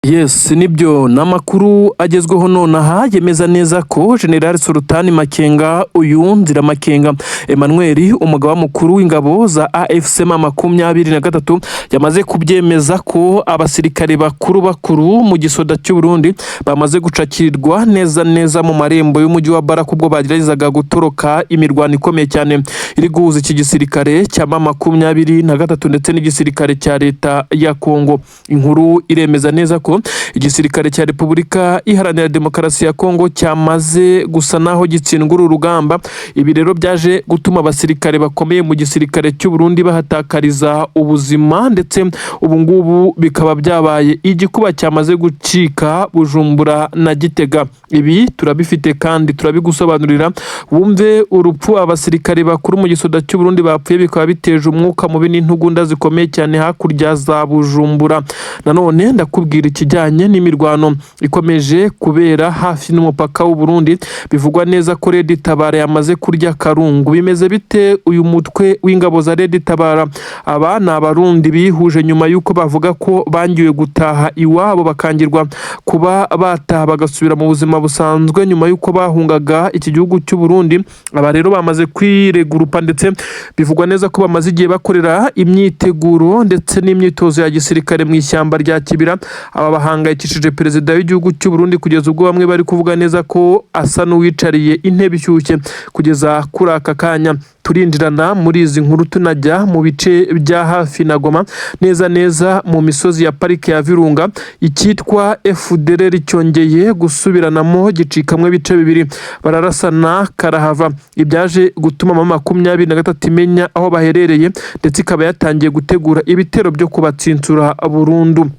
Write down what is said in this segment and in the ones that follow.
Yes, nibyo, ni amakuru agezweho nonaha yemeza neza ko General Sultani Makenga, uyu Nzira Makenga Emmanuel, umugaba mukuru w'ingabo za AFC M23, yamaze kubyemeza ko abasirikare bakuru bakuru mu gisoda cy'u Burundi bamaze gucakirwa neza neza mu marembo y'umujyi wa Baraka, ubwo bageragezaga gutoroka imirwano ikomeye cyane iri guhuza iki gisirikare cya M23 ndetse n'igisirikare cya leta ya Kongo. Inkuru iremeza neza ko igisirikare cya Repubulika Iharanira Demokarasi ya Kongo cyamaze gusa naho gitsindwa uru rugamba. Ibi rero byaje gutuma abasirikare bakomeye mu gisirikare cy'u Burundi bahatakariza ubuzima, ndetse ubu ngubu bikaba byabaye igikuba cyamaze gucika Bujumbura na Gitega. Ibi turabifite kandi turabigusobanurira. Wumve urupfu abasirikare bakuru mu gisoda cy'u Burundi bapfuye, bikaba biteje umwuka mubi n'intugunda zikomeye cyane hakurya za Bujumbura. Nanone ndakubwira ikijyanye n'imirwano ikomeje kubera hafi n'umupaka w'u Burundi. Bivugwa neza ko Red Tabara yamaze kurya karungu. Bimeze bite? Uyu mutwe w'ingabo za Red Tabara, aba ni Abarundi bihuje nyuma y'uko bavuga ko bangiwe gutaha iwabo, bakangirwa kuba bataha bagasubira mu buzima busanzwe nyuma y'uko bahungaga iki gihugu cy'u Burundi. Aba rero bamaze kwiregurupa, ndetse bivugwa neza ko bamaze igihe bakorera imyiteguro ndetse n'imyitozo ya gisirikare mu ishyamba rya Kibira. Aba bahangayikishije perezida w'igihugu cy'u Burundi, kugeza ubwo bamwe bari kuvuga neza ko asa n'uwicariye intebe ishyushye kugeza kuri aka kanya. Turinjirana muri izi nkuru, tunajya mu bice bya hafi na Goma, neza neza mu misozi ya parike ya Virunga. Icyitwa FDLR cyongeye gusubiranamo, gicikamwo ibice bibiri, bararasana karahava. Ibyaje gutuma M23 imenya aho baherereye, ndetse ikaba yatangiye gutegura ibitero byo kubatsinsura burundu.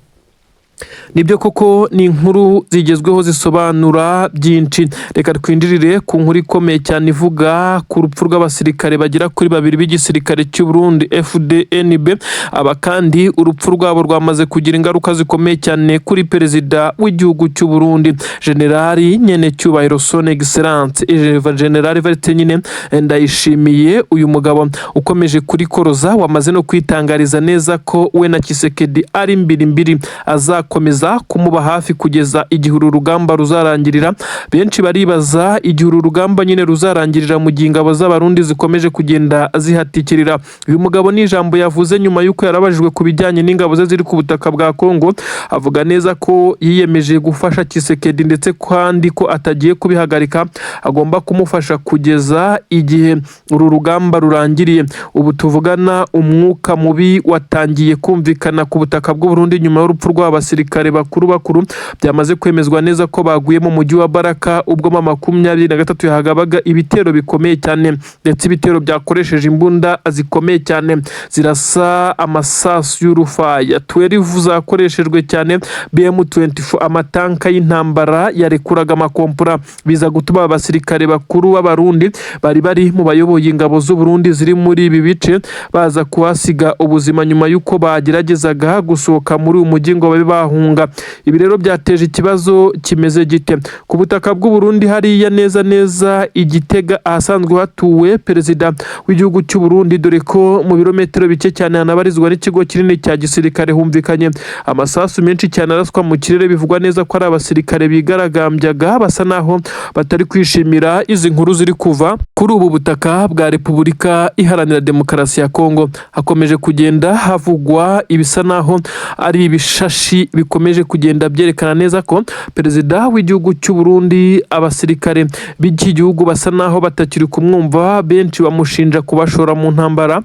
Nibyo koko, ni inkuru zigezweho zisobanura byinshi. Reka twinjirire ku nkuru ikomeye cyane ivuga ku rupfu rw'abasirikare bagera kuri babiri b'igisirikare cy'u Burundi FDNB. Aba kandi urupfu rwabo rwamaze kugira ingaruka zikomeye cyane kuri perezida w'igihugu cy'u Burundi, Generali Nyenecyubahiro, Son Excellence General Evariste nyine Ndayishimiye. Uyu mugabo ukomeje kurikoroza, wamaze no kwitangariza neza ko we na Tshisekedi ari mbiri mbiri, azakomeza kumuba hafi kugeza igihe uru rugamba ruzarangirira. Benshi baribaza igihe uru rugamba nyine ruzarangirira, mu gihe ingabo z'Abarundi zikomeje kugenda zihatikirira. Uyu mugabo ni ijambo yavuze nyuma y'uko yarabajijwe ku bijyanye n'ingabo ze ziri ku butaka bwa Kongo, avuga neza ko yiyemeje gufasha Tshisekedi, ndetse kandi ko atagiye kubihagarika, agomba kumufasha kugeza igihe uru rugamba rurangiriye. Ubu tuvugana, umwuka mubi watangiye kumvikana ku butaka bw'u Burundi nyuma y'urupfu rw'aba basirikare bakuru bakuru byamaze kwemezwa neza ko baguye mu mujyi wa Baraka, ubwo M23 yahagabaga ibitero bikomeye cyane, ndetse ibitero byakoresheje imbunda zikomeye cyane zirasa amasasu y'urufaya, 12 zakoreshejwe cyane, BM24, amatanka y'intambara yarekuraga amakompora, biza gutuma abasirikare bakuru b'Abarundi bari bari mu bayoboye ingabo z'u Burundi ziri muri ibi bice baza kuhasiga ubuzima nyuma y'uko bageragezaga gusohoka muri uyu mujyi ngo babe bahunga. Ibi rero byateje ikibazo kimeze gite ku butaka bw'u Burundi, hariya neza neza i Gitega ahasanzwe hatuwe perezida w'igihugu cy'u Burundi, dore ko mu birometero bike cyane hanabarizwa n'ikigo kinini cya gisirikare? Humvikanye amasasu menshi cyane araswa mu kirere, bivugwa neza ko ari abasirikare bigaragambyaga, basa naho batari kwishimira izi nkuru ziri kuva kuri ubu butaka bwa Repubulika Iharanira Demokarasi ya Kongo. Hakomeje kugenda havugwa ibisa naho ari ibishashi bikomeje kugenda byerekana neza ko perezida w'igihugu cy'u Burundi, abasirikare b'iki gihugu basa naho batakiri kumwumva. Benshi bamushinja kubashora mu ntambara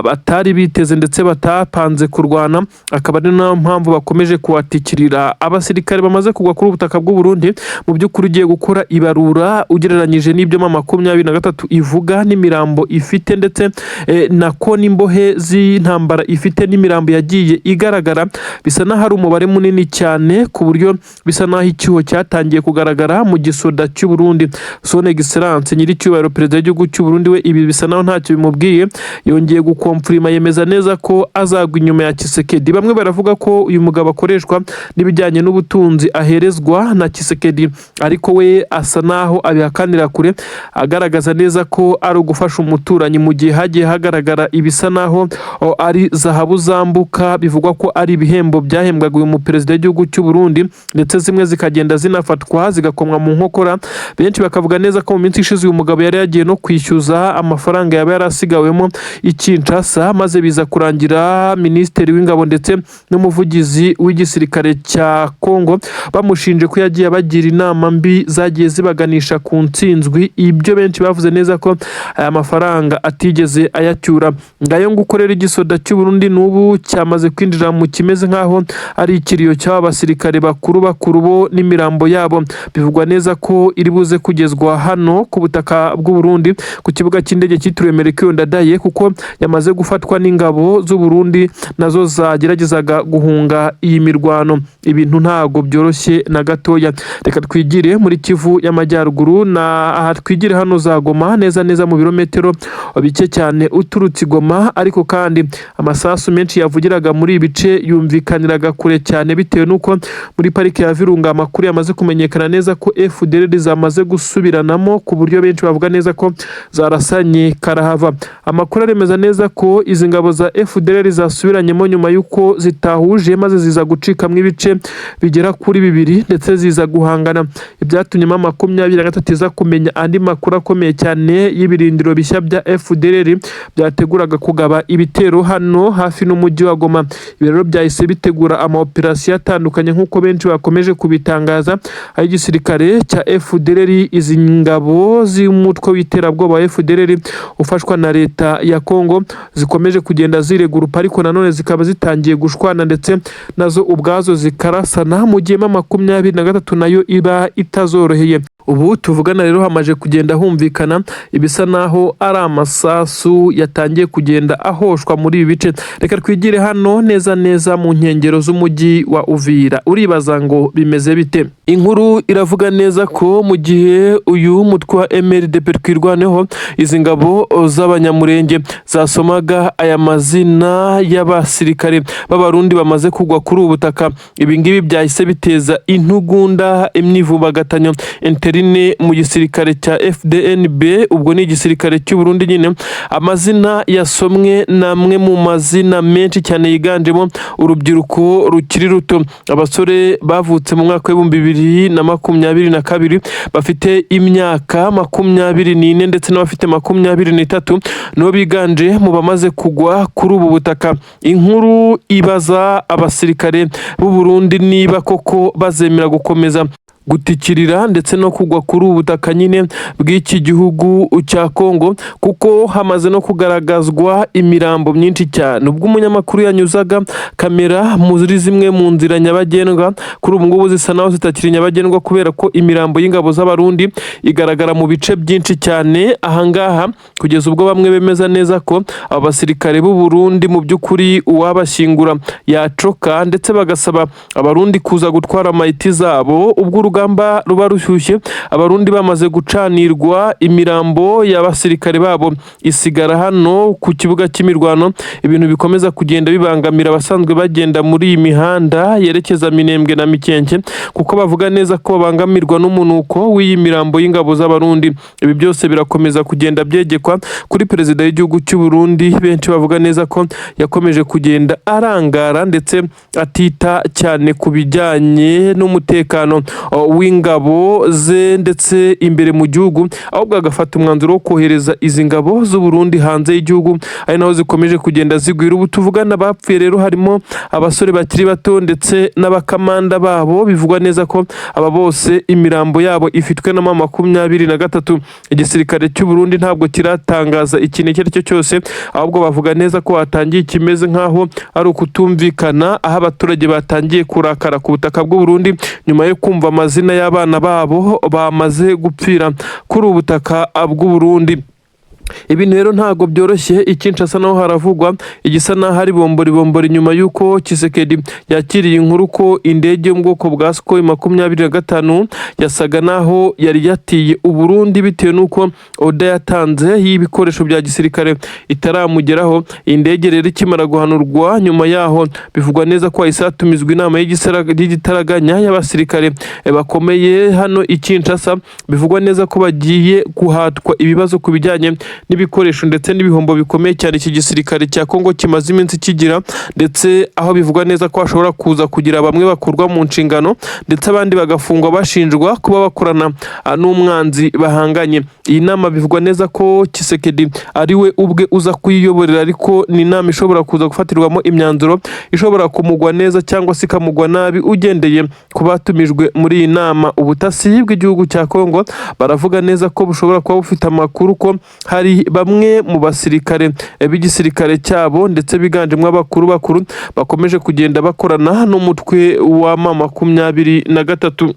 batari biteze ndetse batapanze kurwana, akaba ari nayo mpamvu bakomeje kuhatikirira. Abasirikare bamaze kugwa kuri ubu butaka bw'u Burundi, mu by'ukuri ugiye gukora ibarura ugereranyije n'ibyo M23 ivuga n'imirambo ifite, ndetse nako n'imbohe z'intambara ifite n'imirambo yagiye igaragara, bisa n'aho ari umubare munini cyane, ku buryo bisa n'aho icyuho cyatangiye kugaragara mu gisoda cy'u Burundi. Son Excellence nyiricyubahiro perezida w'igihugu cy'u Burundi we, ibi bisa naho ntacyo bimubwiye. Yongeye gukomfirima, yemeza neza ko azagwa inyuma ya Tshisekedi. Bamwe baravuga ko uyu mugabo akoreshwa n'ibijyanye n'ubutunzi aherezwa na Tshisekedi, ariko we asa naho abihakanira kure, agaragaza neza ko ari ugufasha umuturanyi, mu gihe hagiye hagaragara ibisa naho ari zahabu zambuka, bivugwa ko ari ibihembo byahembwaga uyu muperezida. Perezida w'igihugu cy'u Burundi, ndetse zimwe zikagenda zinafatwa zigakomwa mu nkokora. Benshi bakavuga neza ko mu minsi ishize uyu mugabo yari yagiye no kwishyuza amafaranga yaba yarasigawemo i Kinshasa, maze biza kurangira Minisitiri w'Ingabo ndetse n'umuvugizi w'igisirikare cya Kongo bamushinje ko yagiye abagira inama mbi zagiye zibaganisha ku ntsinzwi. Ibyo benshi bavuze neza ko aya mafaranga atigeze ayacyura. Ngayo nguko rero, igisoda cy'u Burundi n'ubu cyamaze kwinjira mu kimeze nk'aho ari ikiriyo cy'aba basirikare bakuru bakuru bo, n'imirambo yabo bivugwa neza ko iri buze kugezwa hano ku butaka bw'u Burundi ku kibuga cy'indege cyitiriwe Melchior Ndadaye, kuko yamaze gufatwa n'ingabo z'u Burundi nazo zageragezaga guhunga iyi mirwano. Ibintu ntago byoroshye na gatoya. Reka twigire muri Kivu y'Amajyaruguru, na aha twigire hano za Goma, neza neza mu birometero bike cyane uturutse i Goma. Ariko kandi amasasu menshi yavugiraga muri ibi bice yumvikaniraga kure cyane, bitewe n'uko muri Parike ya Virunga amakuru yamaze kumenyekana neza ko FDLR zamaze gusubiranamo, ku buryo benshi bavuga neza ko zarasanye karahava. Amakuru aremeza neza ko izi ngabo za FDLR zasubiranyemo nyuma y'uko zitahuje, maze ziza gucikamo ibice bigera kuri bibiri, ndetse ziza guhangana, ibyatumye M23 iza kumenya andi makuru akomeye cyane y'ibirindiro bishya bya FDLR byateguraga kugaba ibitero hano hafi n'umujyi wa Goma. Ibi rero byahise bitegura amaoperasiyo atandukanye, nk'uko benshi bakomeje kubitangaza, aho igisirikare cya FDLR, izi ngabo z'umutwe w'iterabwoba wa FDLR ufashwa na leta ya Congo, zikomeje kugenda ziregurupa, ariko nanone zikaba zitangiye gushwana ndetse nazo ubwazo zikarasana, mu gihe M23 nayo iba itazoroheye. Ubu tuvugana rero hamaze kugenda humvikana ibisa naho ari amasasu yatangiye kugenda ahoshwa muri ibi bice. Reka twigire hano neza neza mu nkengero z'umujyi wa Uvira. Uribaza ngo bimeze bite? Inkuru iravuga neza ko mu gihe uyu mutwe wa MRDP Twirwaneho, izi ngabo z'Abanyamurenge, zasomaga aya mazina y'abasirikare b'Abarundi bamaze kugwa kuri ubu butaka, ibi ngibi byahise biteza intugunda, imyivumbagatanyo interne mu gisirikare cya FDNB, ubwo ni igisirikare cy'u Burundi nyine. Amazina yasomwe ni amwe mu mazina menshi cyane yiganjemo urubyiruko rukiri ruto, abasore bavutse mu mwaka w'2022 bafite imyaka 24 ndetse n'abafite 23, nibo biganje mu bamaze kugwa kuri ubu butaka. Inkuru ibaza abasirikare b'u Burundi niba koko bazemera gukomeza gutikirira ndetse no kugwa kuri ubu butaka nyine bw'iki gihugu cya Kongo, kuko hamaze no kugaragazwa imirambo myinshi cyane. Ubwo umunyamakuru yanyuzaga kamera muri zimwe mu nzira nyabagendwa, kuri ubu ngubu zisa naho zitakiri nyabagendwa, kubera ko imirambo y'ingabo z'Abarundi igaragara mu bice byinshi cyane ahangaha, kugeza ubwo bamwe bemeza neza ko aba basirikare b'u Burundi mu by'ukuri uwabashyingura yacoka, ndetse bagasaba Abarundi kuza gutwara amayiti zabo. Ubwo urugamba ruba rushyushye, Abarundi bamaze gucanirwa, imirambo y'abasirikare babo isigara hano ku kibuga cy'imirwano, ibintu bikomeza kugenda bibangamira abasanzwe bagenda muri iyi mihanda yerekeza Minembwe na Mikenke, kuko bavuga neza ko babangamirwa n'umunuko w'iyi mirambo y'ingabo z'Abarundi. Ibi byose birakomeza kugenda byegekwa kuri Perezida w'igihugu cy'u Burundi, benshi bavuga neza ko yakomeje kugenda arangara ndetse atita cyane ku bijyanye n'umutekano w'ingabo ze ndetse imbere mu gihugu, ahubwo agafata umwanzuro wo kohereza izi ngabo z'u Burundi hanze y'igihugu, ari naho zikomeje kugenda zigwira. Ubu tuvugana bapfuye rero harimo abasore bakiri bato ndetse n'abakamanda babo. Bivugwa neza ko aba bose imirambo yabo ifitwe na M23. Igisirikare cy'u Burundi ntabwo kiratangaza ikintu icyo ari cyo cyose, ahubwo bavuga neza ko hatangiye ikimeze nk'aho ari ukutumvikana, aho abaturage batangiye kurakara ku butaka bw'u Burundi nyuma yo kumva amazina y'abana babo bamaze gupfira kuri ubu butaka bw'u Burundi. Ibintu rero ntabwo byoroshye. I Kinshasa naho haravugwa igisa n'aho ari bombori bombori, nyuma y'uko Tshisekedi yakiriye inkuru ko indege yo mu bwoko bwa Sukhoi 25 yasaga n'aho yari yatiye Uburundi, bitewe n'uko order yatanze y'ibikoresho bya gisirikare itaramugeraho. Iyi ndege rero ikimara guhanurwa, nyuma yaho bivugwa neza ko hahise hatumizwa inama y'igitaraganya y'abasirikare bakomeye hano i Kinshasa. Bivugwa neza ko bagiye guhatwa ibibazo ku bijyanye n'ibikoresho ndetse n'ibihombo bikomeye cyane iki gisirikare cya Kongo kimaze iminsi kigira, ndetse aho bivugwa neza ko hashobora kuza kugira bamwe bakurwa mu nshingano ndetse abandi bagafungwa bashinjwa kuba bakorana n'umwanzi bahanganye. Iyi nama bivugwa neza ko Tshisekedi ari we ubwe uza kuyiyoborera, ariko ni inama ishobora kuza gufatirwamo imyanzuro ishobora kumugwa neza cyangwa se ikamugwa nabi ugendeye ku batumijwe muri iyi nama. Ubutasi bw'igihugu cya Kongo baravuga neza ko bushobora kuba bufite amakuru ko hari bamwe mu basirikare b'igisirikare cyabo, ndetse biganjemo abakuru bakuru, bakomeje kugenda bakorana n'umutwe wa M23.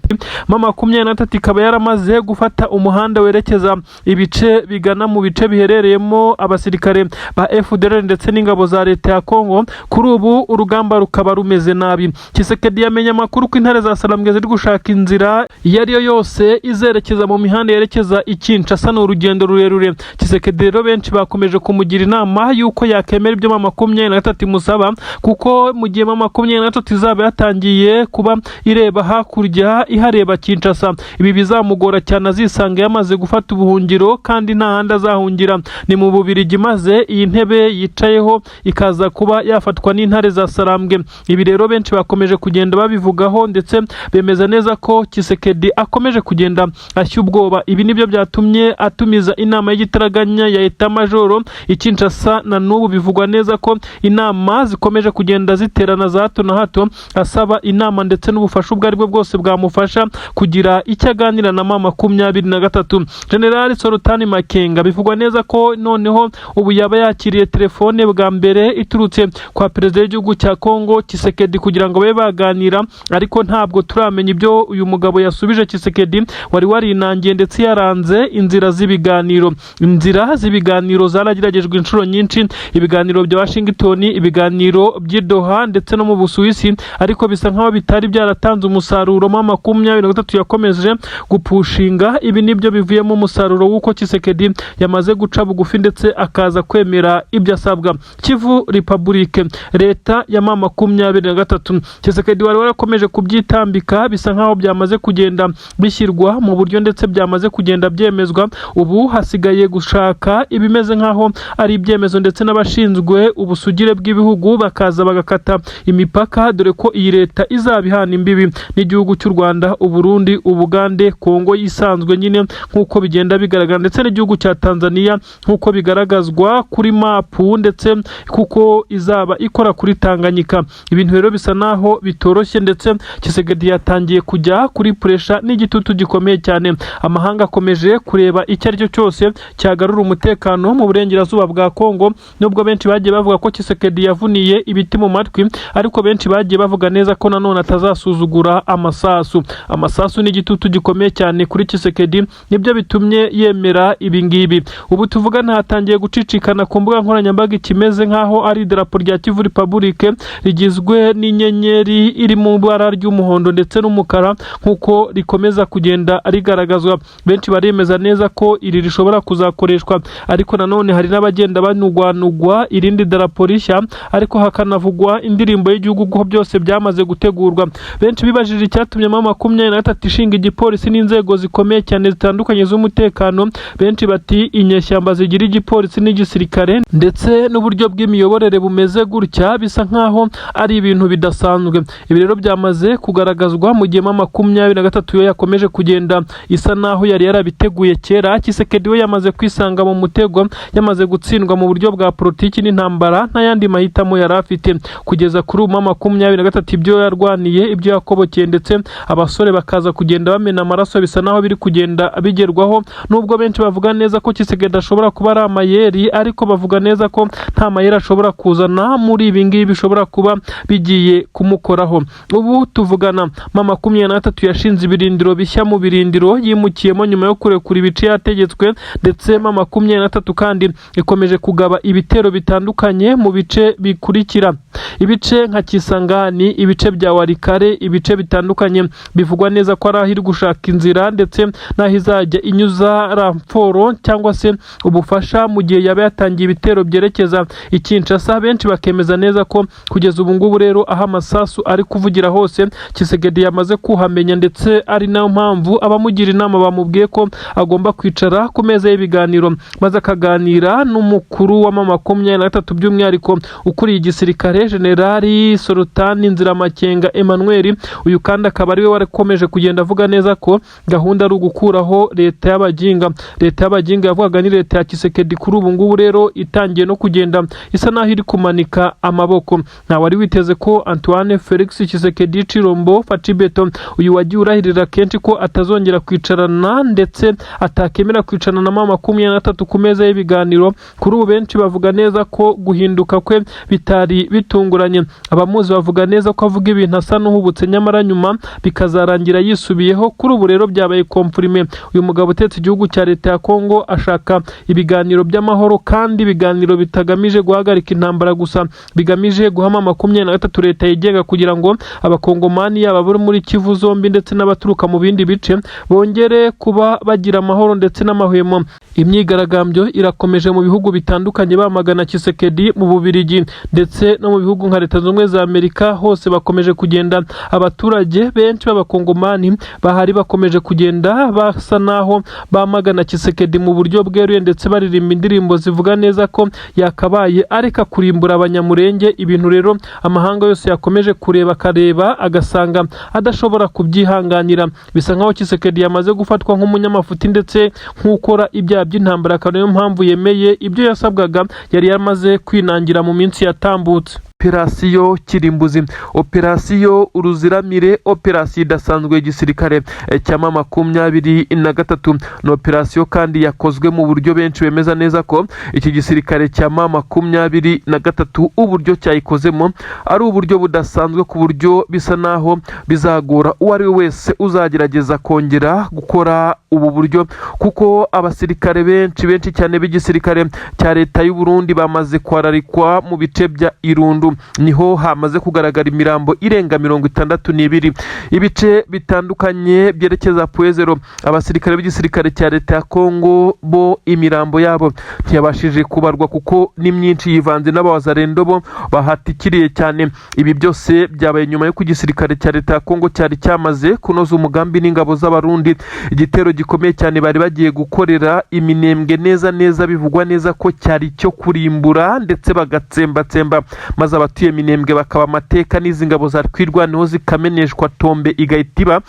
M23 ikaba yaramaze gufata umuhanda werekeza ibice bigana mu bice biherereyemo abasirikare ba FDLR ndetse n'ingabo za leta ya Kongo. Kuri ubu urugamba rukaba rumeze nabi. Tshisekedi yamenye amakuru ko intare za Sarambwe ziri gushaka inzira iyo ari yo yose izerekeza mu mihanda yerekeza i Kinshasa. Ni urugendo rurerure. Tshisekedi rero benshi bakomeje kumugira inama y'uko yakemera ibyo M23 imusaba, kuko mu gihe M23 izaba yatangiye kuba ireba hakurya, ihareba Kinshasa, ibi bizamugora cyane, azisanga yamaze gufata ubuhungiro kandi nta handi azahungira, ni mu Bubirigi, maze iyi ntebe yicayeho ikaza kuba yafatwa n'intare za Sarambwe. Ibi rero benshi bakomeje kugenda babivugaho, ndetse bemeza neza ko Tshisekedi akomeje kugenda ashya ubwoba. Ibi nibyo byatumye atumiza inama y'igitaraganya ya état-major i Kinshasa. Na n'ubu bivugwa neza ko inama zikomeje kugenda ziterana za hato na hato, asaba inama ndetse n'ubufasha ubwo aribwo bwose bwamufasha kugira icyo aganira na M23. General Sultani Makenga bivugwa neza ko noneho ubu yaba yakiriye telefone bwa mbere iturutse kwa perezida w'igihugu cya Kongo Tshisekedi kugira ngo babe baganira, ariko ntabwo turamenya ibyo uyu mugabo yasubije Tshisekedi wari warinangiye ndetse yaranze inzira z'ibiganiro. Inzira z'ibiganiro zarageragejwe inshuro nyinshi, ibiganiro bya Washington, ibiganiro by'i Doha ndetse no mu Busuwisi, ariko bisa nkaho bitari byaratanze umusaruro. M23 yakomeje gupushinga. Ibi nibyo bivuyemo umusaruro w'uko Tshisekedi yamaze guca bugufi ndetse akaza kwemera ibyo asabwa. Kivu Republique, leta ya M23, Tshisekedi wari warakomeje kubyitambika, bisa nkaho byamaze kugenda bishyirwa mu buryo ndetse byamaze kugenda byemezwa. Ubu hasigaye gushaka ibimeze nkaho ari ibyemezo ndetse n'abashinzwe ubusugire bw'ibihugu bakaza bagakata imipaka, dore ko iyi leta izaba ihana imbibi n'igihugu cy'u Rwanda, Uburundi, Ubugande, Kongo yisanzwe nyine nk'uko bigenda bigaragara, ndetse n'igihugu cya Tanzania nk'uko bigaragazwa kuri mapu, ndetse kuko izaba ikora kuri Tanganyika. Ibintu rero bisa naho bitoroshye, ndetse Tshisekedi yatangiye kujya kuri pressure n'igitutu gikomeye cyane. Amahanga akomeje kureba icyo ari cyo cyose cyagarura umutekano mu burengerazuba bwa Kongo. Nubwo benshi bagiye bavuga ko Tshisekedi yavuniye ibiti mu matwi, ariko benshi bagiye bavuga neza ko nanone atazasuzugura amasasu. Amasasu n'igitutu gikomeye cyane kuri Tshisekedi nibyo bitumye yemera ibi ngibi. Ubu tuvugana hatangiye gucicikana ku mbuga nkoranyambaga ikimeze nk'aho ari idarapo rya Kivu Republic rigizwe n'inyenyeri iri mu ibara ry'umuhondo ndetse n'umukara, nk'uko rikomeza kugenda rigaragazwa. Benshi baremeza neza ko iri rishobora kuzakoreshwa, ariko nanone hari n'abagenda banugwanugwa irindi darapo rishya, ariko hakanavugwa indirimbo y'igihugu, ko byose byamaze gutegurwa. Benshi bibajije icyatumye M23 ishinga igipolisi n'inzego zikomeye cyane zitandukanye z'umutekano. Benshi bati inyeshyamba zigira igipolisi n'igisirikare ndetse n'uburyo bw'imiyoborere bumeze gutya, bisa nkaho ari ibintu bidasanzwe. Ibi rero byamaze kugaragazwa mu gihe M23 yo yakomeje kugenda isa naho yari yarabiteguye kera. Tshisekedi we yamaze kwisanga mu mutego, yamaze gutsindwa mu buryo bwa politiki n'intambara, nta yandi mahitamo yari afite. Kugeza kuri ubu M23 ibyo yarwaniye, ibyo yakobokeye, ndetse abasore bakaza kugenda bamena amaraso, bisa naho biri kugenda bigerwaho. Nubwo benshi bavuga neza ko Tshisekedi ashobora kuba ari amayeri, ariko bavuga neza ko nta mayeri ashobora kuzana muri ibi ngibi bishobora kuba bigiye kumukoraho. Ubu tuvugana M23 yashinze ibirindiro bishya mu birindiro yimukiyemo nyuma yo kurekura ibice yategetswe, ndetse M23 kandi ikomeje kugaba ibitero bitandukanye mu bice bikurikira: ibice nka Kisangani, ibice bya Walikale, ibice bitandukanye bivugwa neza ko biri mu maboko ya FDLR. Bivugwa neza ko ari aho iri gushaka inzira ndetse n'aho izajya inyuza renfort cyangwa se ubufasha mu gihe yaba yatangiye ibitero byerekeza i Kinshasa. Benshi bakemeza neza ko kugeza ubu ngubu rero aho amasasu ari kuvugira hose Tshisekedi yamaze kuhamenya, ndetse ari nayo mpamvu abamugira inama bamubwiye ko agomba kwicara ku meza y'ibiganiro maze akaganira n'umukuru wa M23, by'umwihariko ukuriye igisirikare Generali Sultani Nziramakenga Emmanuel. Uyu kandi akaba ariwe warakomeje kugenda avuga neza ko gahunda ari ugukuraho leta y'abaginga. Leta y'abaginga yavugaga ni leta ya Tshisekedi. Kuri ubu ngubu rero itangiye no kugenda isa naho iri kumanika amaboko. Nta wari witeze ko Antoine Felix Tshisekedi Tshilombo Fatshi Béton, uyu wagiye urahirira kenshi ko atazongera kwicarana ndetse atakemera kwicarana na M23 ku meza y'ibiganiro, kuri ubu benshi bavuga neza ko guhinduka kwe bitari bitunguranye. Abamuzi bavuga neza ko avuga ibintu asa n'uhubutse, nyamara nyuma bikazarangira yisubiyeho. Kuri ubu rero byabaye confirmé, uyu mugabo utetse igihugu cya leta ya Kongo ashaka ibiganiro by'amahoro, kandi ibiganiro bitagamije guhagarika intambara gusa, bigamije guha M23 leta yigenga, kugira ngo abakongomani yaba bari muri Kivu zombi ndetse n'abaturuka mu bindi bice bongere kuba bagira amahoro ndetse n'amahwemo. Imyigaragambyo irakomeje mu bihugu bitandukanye bamagana Tshisekedi. Mu Bubiligi ndetse no mu bihugu nka Leta Zunze Ubumwe za Amerika hose bakomeje kugenda, abaturage benshi b'abakongomani bahari bakomeje kugenda basa naho bamagana Tshisekedi mu buryo bweruye, ndetse baririmba indirimbo zivuga neza ko yakabaye areka kurimbura Abanyamurenge. Ibintu rero amahanga yose yakomeje kureba, akareba agasanga adashobora kubyihanganira. Bisa nkaho Tshisekedi yamaze gufatwa nk'umunyamafuti ndetse nk'ukora ibyaha by'intambara, akaba niyo mpamvu yemeye ibyo yasabwaga yari yamaze kwinangira mu minsi yatambutse. Operasiyo kirimbuzi, operasiyo uruziramire, operasiyo idasanzwe y'igisirikare cya M23, ni operasiyo kandi yakozwe mu buryo benshi bemeza neza ko iki gisirikare cya M23 uburyo cyayikozemo ari uburyo budasanzwe, ku buryo bisa naho bizagora uwo ari we wese uzagerageza kongera gukora ubu buryo, kuko abasirikare benshi benshi cyane b'igisirikare cya leta y'u Burundi bamaze kwararikwa mu bice bya Irundu. Niho hamaze kugaragara imirambo irenga 62. Ibice bitandukanye byerekeza Point Zéro, abasirikare b'igisirikare cya leta ya Kongo bo imirambo yabo ntiyabashije kubarwa kuko ni myinshi, yivanze n'abawazalendo bo bahatikiriye cyane. Ibi byose byabaye nyuma y'uko igisirikare cya leta ya Kongo cyari cyamaze kunoza umugambi n'ingabo z'Abarundi, igitero gikomeye cyane bari bagiye gukorera Iminembwe neza neza. Bivugwa neza ko cyari icyo kurimbura ndetse bagatsembatsemba, maze abatuye Minembwe bakaba amateka, n'izi ngabo za Twirwaneho zikameneshwa, tombe igahita iba.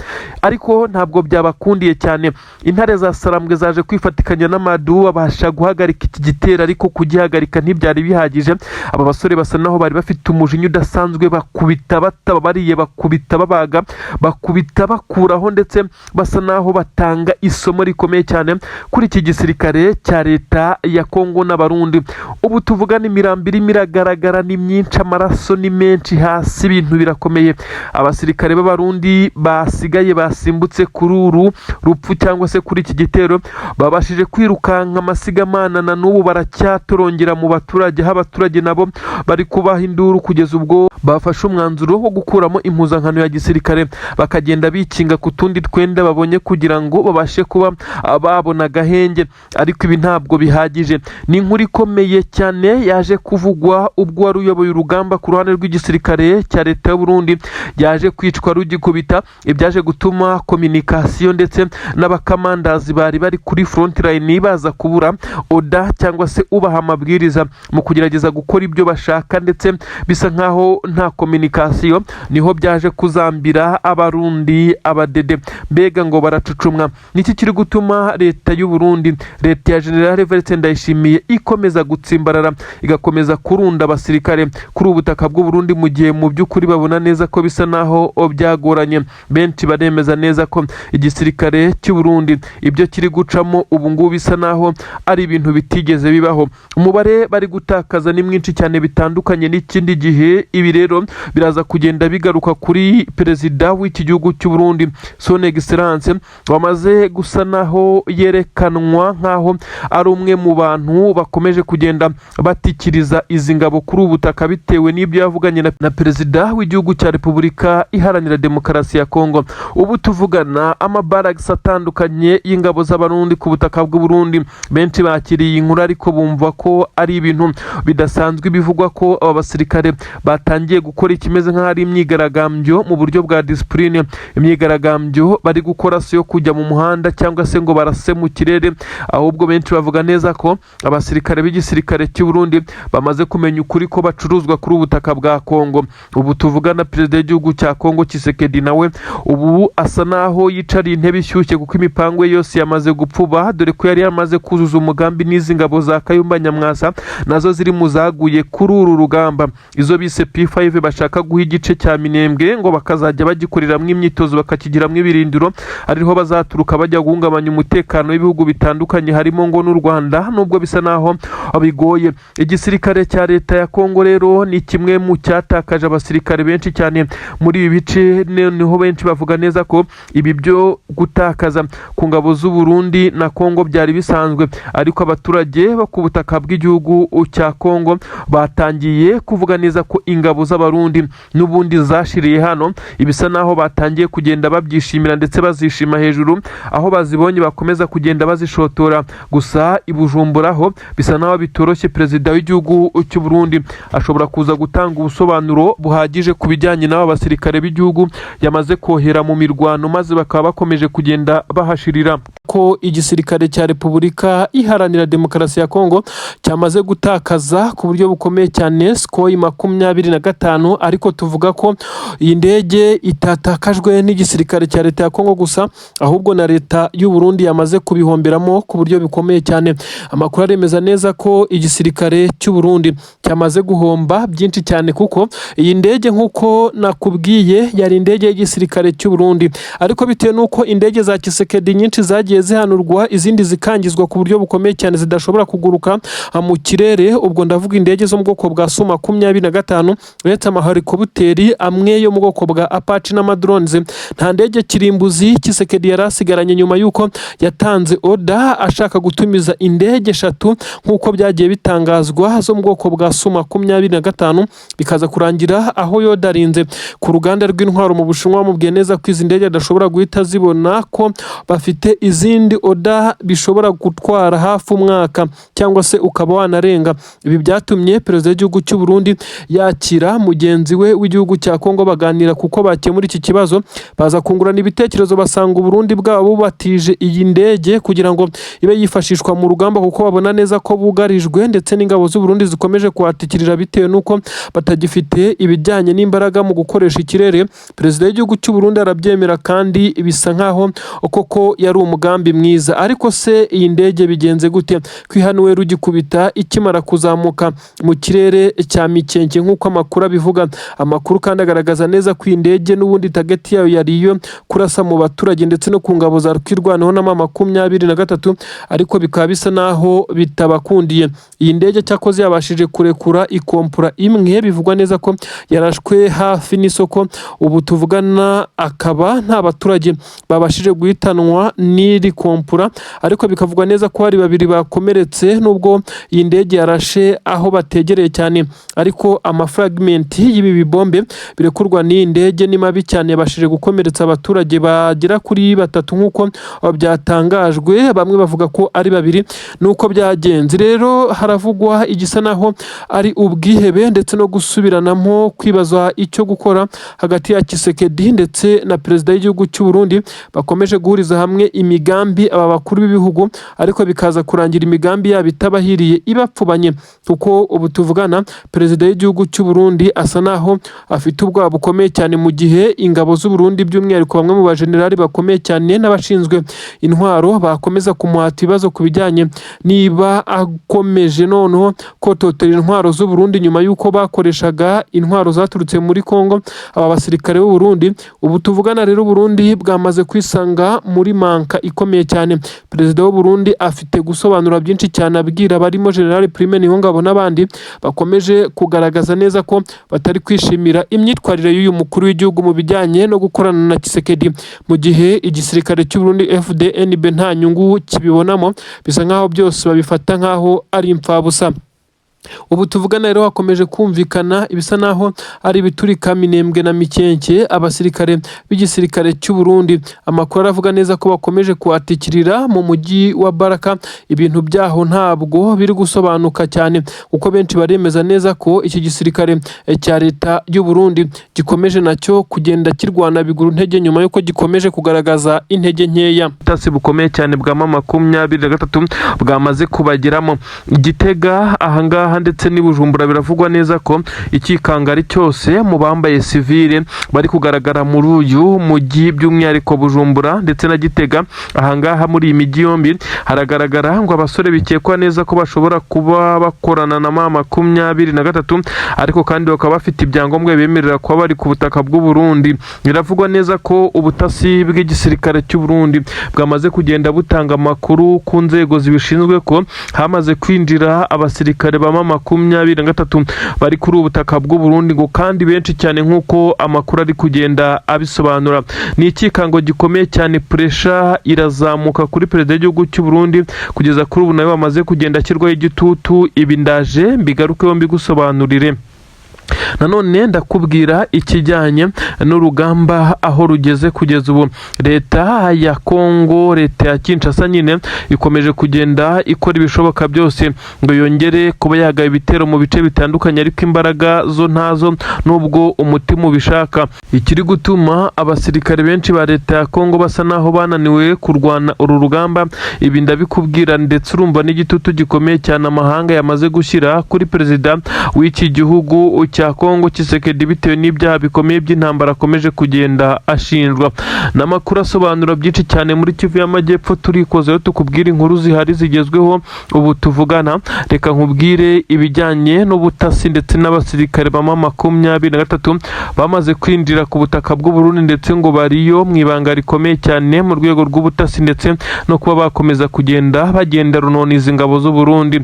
Ariko ntabwo byabakundiye cyane. Intare za Sarambwe zaje kwifatikanya n'amadu, babasha guhagarika iki gitero, ariko kugihagarika ntibyari bihagije. Aba basore basa naho bari bafite umujinya udasanzwe, bakubita batababariye, bakubita babaga, bakubita bakuraho, ndetse basa naho batanga isomo rikomeye cyane kuri iki gisirikare cya leta ya Kongo n'Abarundi. Ubu tuvugana imirambo irimo iragaragara ni myinshi, amaraso ni menshi hasi, ibintu birakomeye. Abasirikare b'Abarundi basigaye basimbutse kuri uru rupfu cyangwa se kuri iki gitero babashije kwirukanka amasigamana, na n'ubu baracyatorongera mu baturage, aho abaturage nabo bari kubaha induru, kugeza ubwo bafashe umwanzuro wo gukuramo impuzankano ya gisirikare, bakagenda bikinga ku tundi twenda babonye kugira ngo babashe kuba babona agahenge. Ariko ibi ntabwo bihagije. Ni inkuru ikomeye cyane yaje kuvugwa ubwo wari uyoboye urugamba ku ruhande rw'igisirikare cya leta y'u Burundi yaje kwicwa rugikubita, ibyaje gutuma communication ndetse n'abakamandazi bari bari kuri front line baza kubura order cyangwa se ubaha amabwiriza mu kugerageza gukora ibyo bashaka, ndetse bisa nkaho nta communication. Niho byaje kuzambira Abarundi, abadede mbega ngo baracucumwa. Niki kiri gutuma leta y'u Burundi, leta ya General Evariste Ndayishimiye, ikomeza gutsimbarara, igakomeza kurunda abasirikare kuri ubu butaka bw'u Burundi, mu gihe mu by'ukuri babona neza ko bisa naho byagoranye? Benshi baremeza neza ko igisirikare cy'u Burundi ibyo kiri gucamo ubu ngubu bisa naho ari ibintu bitigeze bibaho. Umubare bari gutakaza ni mwinshi cyane bitandukanye n'ikindi gihe. Ibi rero biraza kugenda bigaruka kuri perezida w'iki gihugu cy'u Burundi, Son Excellence, wamaze Yamaze gusa naho yerekanwa nk'aho ari umwe mu bantu bakomeje kugenda batikiriza izi ngabo kuri ubu butaka, bitewe n'ibyo yavuganye na perezida w'igihugu cya Repubulika Iharanira Demokarasi ya Kongo. Ubu tuvugana, amabaragisi atandukanye y'ingabo z'Abarundi ku butaka bw'u Burundi, benshi bakiriye iyi nkuru ariko bumva ko ari ibintu bidasanzwe. Bivugwa ko aba basirikare batangiye gukora ikimeze nk'aho ari imyigaragambyo mu buryo bwa disipurine. Imyigaragambyo bari gukora si yo kujya mu muhanda cyangwa se ngo barase mu kirere, ahubwo benshi bavuga neza ko abasirikare b'igisirikare cy'u Burundi bamaze kumenya ukuri ko bacuruzwa kuri ubu butaka bwa Kongo. Ubu tuvugana, perezida w'igihugu cya Kongo Tshisekedi nawe ubu asa naho yicariye intebe ishyushye, kuko imipango ye yose yamaze gupfuba, dore ko yari yamaze kuzuza umugambi n'izi ngabo za Kayumba Nyamwasa nazo ziri mu zaguye kuri uru rugamba, izo bise P5, bashaka guha igice cya Minembwe ngo bakazajya bagikoreramo imyitozo, bakakigiramo ibirindiro, ariho bazaturuka bajya guhungabanya umutekano w'ibihugu bitandukanye, harimo ngo n'u Rwanda, nubwo bisa naho bigoye. Igisirikare cya leta ya Kongo rero ni kimwe mu cyatakaje abasirikare benshi cyane muri ibi bice. Noneho benshi bavuga neza ko ibi byo gutakaza ku ngabo z'u Burundi na Kongo byari bisanzwe, ariko abaturage bo ku butaka bw'igihugu cya Kongo batangiye kuvuga neza ko ingabo z'Abarundi n'ubundi zashiriye hano. Ibisa naho batangiye kugenda babyishimira ndetse bazishima hejuru, aho bazibonye bakomeza kugenda bazishotora. Gusa i Bujumbura ho bisa naho bitoroshye. Perezida w'igihugu cy'u Burundi ashobora kuza gutanga ubusobanuro buhagije ku bijyanye n'aba basirikare b'igihugu yamaze kohera mu mirwano, maze bakaba bakomeje kugenda bahashirira. Ko igisirikare cya Repubulika Iharanira Demokarasi ya Kongo cyamaze gutakaza ku buryo bukomeye cyane Sukhoi 25, ariko tuvuga ko iyi ndege itatakajwe n'igisirikare cya leta ya Kongo gusa, ahubwo na leta y'u Burundi yamaze kubihomberamo ku buryo bukomeye cyane. Amakuru aremeza neza ko igisirikare cy'u Burundi cyamaze guhomba byinshi cyane, kuko iyi ndege, nk'uko nakubwiye, yari indege y'igisirikare cy'u Burundi, ariko bitewe n'uko indege za Tshisekedi nyinshi zagiye zihanurwa, izindi zikangizwa ku buryo bukomeye cyane, zidashobora kuguruka mu kirere. Ubwo ndavuga indege zo mu bwoko bwa Su 25. Uretse amahelikopteri amwe yo mu bwoko bwa Apache n'amadrones, nta ndege kirimbuzi Tshisekedi yari asigaranye nyuma y'uko yatanze order ashaka gutumiza indege eshatu, nk'uko byagiye bitangazwa, zo mu bwoko bwa Su 25, bikaza kurangira aho yodarinze ku ruganda rw'intwaro mu Bushinwa bamubwiye neza ko izi ndege adashobora guhita zibona, ko bafite izindi order bishobora gutwara hafi umwaka cyangwa se ukaba wanarenga. Ibi byatumye perezida w'igihugu cy'u Burundi yakira mugenzi we w'igihugu cya Kongo, baganira kuko bakemura iki kibazo, baza kungurana ibitekerezo, basanga Uburundi bwabo bubatije iyi ndege kugira ngo ibe yifashishwa mu rugamba, kuko babona neza ko bugarijwe ndetse n'ingabo z'u Burundi zikomeje kuhatikirira bitewe n'uko batagifite ibijyanye n'imbaraga mu gukoresha ikirere. Perezida w'igihugu cy'u Burundi arabyemera, kandi bisa nkaho koko yari umugambi mwiza. Ariko se iyi ndege bigenze gute kwihanuwe rugikubita ikimara kuzamuka mu kirere cya Mikenke, nk'uko amakuru abivuga? Amakuru kandi agaragaza neza ko iyi ndege n'ubundi target yayo yari iyo kurasa mu baturage ndetse no ku ngabo za Twirwaneho na M23, ariko bikaba bisa naho bitabakundiye. Iyi ndege cyakoze yabashije kurekura ikompura imwe, bivugwa neza ko yarashwe hafi n'isoko. Ubu tuvugana akaba nta baturage babashije guhitanwa n'iri kompura, ariko bikavugwa neza ko hari babiri bakomeretse, nubwo iyi ndege yarashe aho bategereye cyane. Ariko amafragment y'ibi bibombe birekurwa n'iyi ndege ni mabi cyane, yabashije gukomeretsa abaturage bagera kuri batatu nk'uko byatangajwe, bamwe bavuga ko ari babiri. Nuko byagenze rero, haravugwa igisa naho ari ubwihebe ndetse no gusubiranamo, kwibaza icyo gukora hagati ya Tshisekedi ndetse na perezida w'igihugu cy'u Burundi. Bakomeje guhuriza hamwe imigambi aba bakuru b'ibihugu, ariko bikaza kurangira imigambi yabo itabahiriye, ibapfubanye, kuko ubu tuvugana perezida w'igihugu cy'u Burundi asa naho afite ubwoba bukomeye cyane, mu gihe ingabo z'u Burundi, by'umwihariko bamwe mu bajenerali bakomeye cyane n'abashinzwe intwaro, bakomeza kumuhata ibibazo ku bijyanye niba akomeje noneho kototera intwaro z'u Burundi nyuma y'uko bakoreshaga intwaro zaturutse muri Kongo aba basirikare b'u Burundi. Ubu tuvugana rero, Burundi bwamaze kwisanga muri manka ikomeye cyane. Perezida w'u Burundi afite gusobanura byinshi cyane abwira barimo General Prime Niyongabo n'abandi bakomeje kugaragaza neza ko batari kwishimira imyitwarire y'uyu mukuru w'igihugu mu bijyanye no gukorana na Tshisekedi, mu gihe igisirikare cy'u cy'u Burundi FDNB nta nyungu kibibonamo, bisa nkaho byose babifata nkaho ari impfabusa. Ubu tuvugana rero hakomeje kumvikana ibisa naho ari ibiturika Minembwe na Mikenke. Abasirikare b'igisirikare cy'u Burundi, amakuru aravuga neza ko bakomeje kuhatikirira mu mujyi wa Baraka. Ibintu byaho ntabwo biri gusobanuka cyane, kuko benshi baremeza neza ko iki gisirikare cya leta y'u Burundi gikomeje nacyo kugenda kirwana biguru ntege, nyuma y'uko gikomeje kugaragaza intege nkeya. Ubutasi bukomeye cyane bwa M23 bwamaze kubageramo Gitega ahangaha ndetse n'i Bujumbura. Biravugwa neza ko ikikangari cyose mu bambaye sivile bari kugaragara muri uyu mujyi, by'umwihariko Bujumbura ndetse na Gitega. Ahangaha muri iyi mijyi yombi haragaragara ngo abasore bikekwa neza ko bashobora kuba bakorana na M23, ariko kandi bakaba bafite ibyangombwa bibemerera kuba bari ku butaka bw'u Burundi. Biravugwa neza ko ubutasi bw'igisirikare cy'u Burundi bwamaze kugenda butanga amakuru ku nzego zibishinzwe ko hamaze kwinjira abasirikare ba M23 bari kuri ubu butaka bw'u Burundi, ngo kandi benshi cyane nk'uko amakuru ari kugenda abisobanura. Ni ikikango gikomeye cyane, pressure irazamuka kuri perezida w'igihugu cy'u Burundi. Kugeza kuri ubu nawe bamaze kugenda ashyirwaho igitutu. Ibi ndaje mbigarukeho mbigusobanurire. Nanone ndakubwira ikijyanye n'urugamba aho rugeze kugeza ubu. Leta ya Kongo, leta ya Kinshasa nyine, ikomeje kugenda ikora ibishoboka byose ngo yongere kuba yagaba ibitero mu bice bitandukanye, ariko imbaraga zo ntazo nubwo umutima ubishaka. Ikiri gutuma abasirikare benshi ba leta ya Kongo basa naho bananiwe kurwana uru rugamba, ibi ndabikubwira, ndetse urumva n'igitutu gikomeye cyane amahanga yamaze gushyira kuri perezida w'iki gihugu cya Kongo Tshisekedi, bitewe n'ibyaha bikomeye by'intambara akomeje kugenda ashinjwa. N'amakuru asobanura byinshi cyane muri Kivu y'Amajyepfo, turikozeho tukubwira inkuru zihari zigezweho ubu tuvugana. Reka nkubwire ibijyanye n'ubutasi ndetse n'abasirikare ba M23 bamaze kwinjira ku butaka bw'u Burundi, ndetse ngo bariyo mu ibanga rikomeye cyane mu rwego rw'ubutasi, ndetse no kuba bakomeza kugenda bagenda runoniza ingabo z'u Burundi.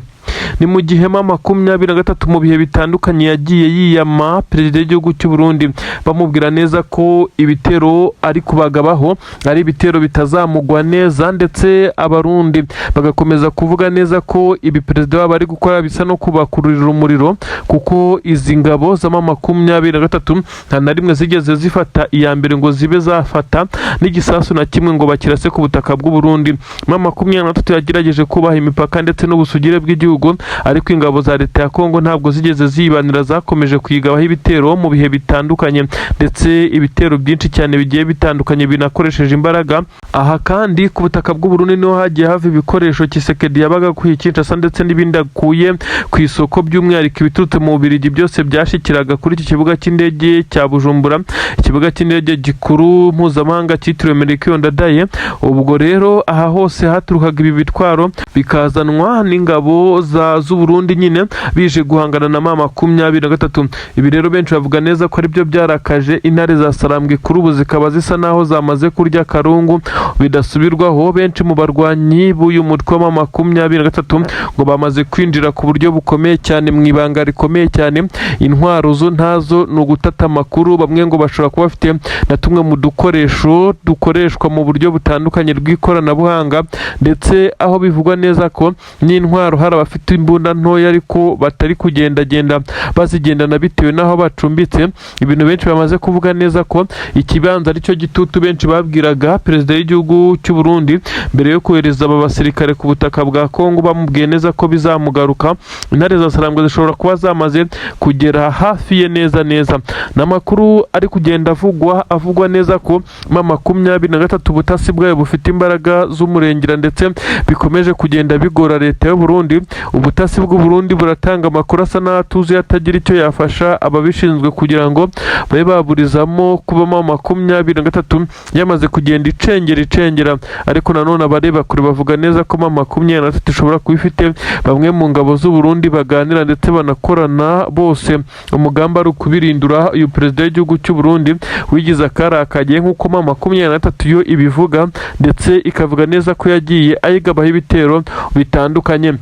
Ni mu gihe M23 mu bihe bitandukanye yagiye yiyama perezida w'igihugu cy'u Burundi, bamubwira neza ko ibitero ari kubagabaho ari ibitero bitazamugwa neza, ndetse abarundi bagakomeza kuvuga neza ko ibi perezida wabo ari gukora bisa no kubakururira umuriro, kuko izi ngabo za M23 nta na rimwe zigeze zifata iya mbere ngo zibe zafata n'igisasu na kimwe ngo bakirase ku butaka bw'u Burundi. M23 yagerageje kubaha imipaka ndetse n'ubusugire bw'igihugu, ariko ingabo za leta ya Kongo ntabwo zigeze zibanira, zakomeje kuyigabaho ibitero mu bihe bitandukanye, ndetse ibitero byinshi cyane bigiye bitandukanye binakoresheje imbaraga. Aha kandi ku butaka bw'u Burundi niho hagiye hava ibikoresho Tshisekedi yabaga akuye Kinshasa ndetse n'ibindi akuye ku isoko, by'umwihariko ibiturutse mu Bubiligi byose byashikiraga kuri iki kibuga cy'indege cya Bujumbura, ikibuga cy'indege gikuru mpuzamahanga cyitiriwe Melchior Ndadaye. Ubwo rero aha hose haturukaga ibi bitwaro bikazanwa n'ingabo z'u Burundi nyine bije guhangana na M23. Ibi rero benshi bavuga neza ko aribyo byarakaje intare za Sarambwe, kuri ubu zikaba zisa naho zamaze kurya karungu bidasubirwaho. Benshi mu barwanyi b'uyu mutwe wa M23 ngo bamaze kwinjira ku buryo bukomeye cyane mu ibanga rikomeye cyane. Intwaro zo ntazo, ni ugutata amakuru. Bamwe ngo bashobora kuba bafite na tumwe mu dukoresho dukoreshwa mu buryo butandukanye rw'ikoranabuhanga, ndetse aho bivugwa neza ko n'intwaro hari abafite imbunda ntoya ariko batari kugendagenda bazigendana bitewe n'aho bacumbitse. Ibintu benshi bamaze kuvuga neza ko ikibanza aricyo gitutu benshi babwiraga perezida w'igihugu cy'u Burundi mbere yo kohereza aba basirikare ku butaka bwa Kongo, bamubwiye neza ko bizamugaruka. Intare za Sarambwe zishobora kuba zamaze kugera hafi ye neza neza. Ni amakuru ari kugenda avugwa neza ko M23 ubutasi bwayo bufite imbaraga z'umurengera, ndetse bikomeje kugenda bigora leta y'u Burundi. Ubutasi bw'u Burundi buratanga amakuru asa n'atuzuye, atagira icyo yafasha ababishinzwe kugira ngo babe baburizamo kuba M23 yamaze kugenda icengera icengera. Ariko nanone abareba kure bavuga neza ko M23 ishobora kuba ifite bamwe mu ngabo z'u Burundi baganira ndetse banakorana, bose umugambi ari ukubirindura uyu perezida w'igihugu cy'u Burundi wigize akarakagiye, nk'uko M23 yo ibivuga, ndetse ikavuga neza ko yagiye ayigabaho ibitero bitandukanye.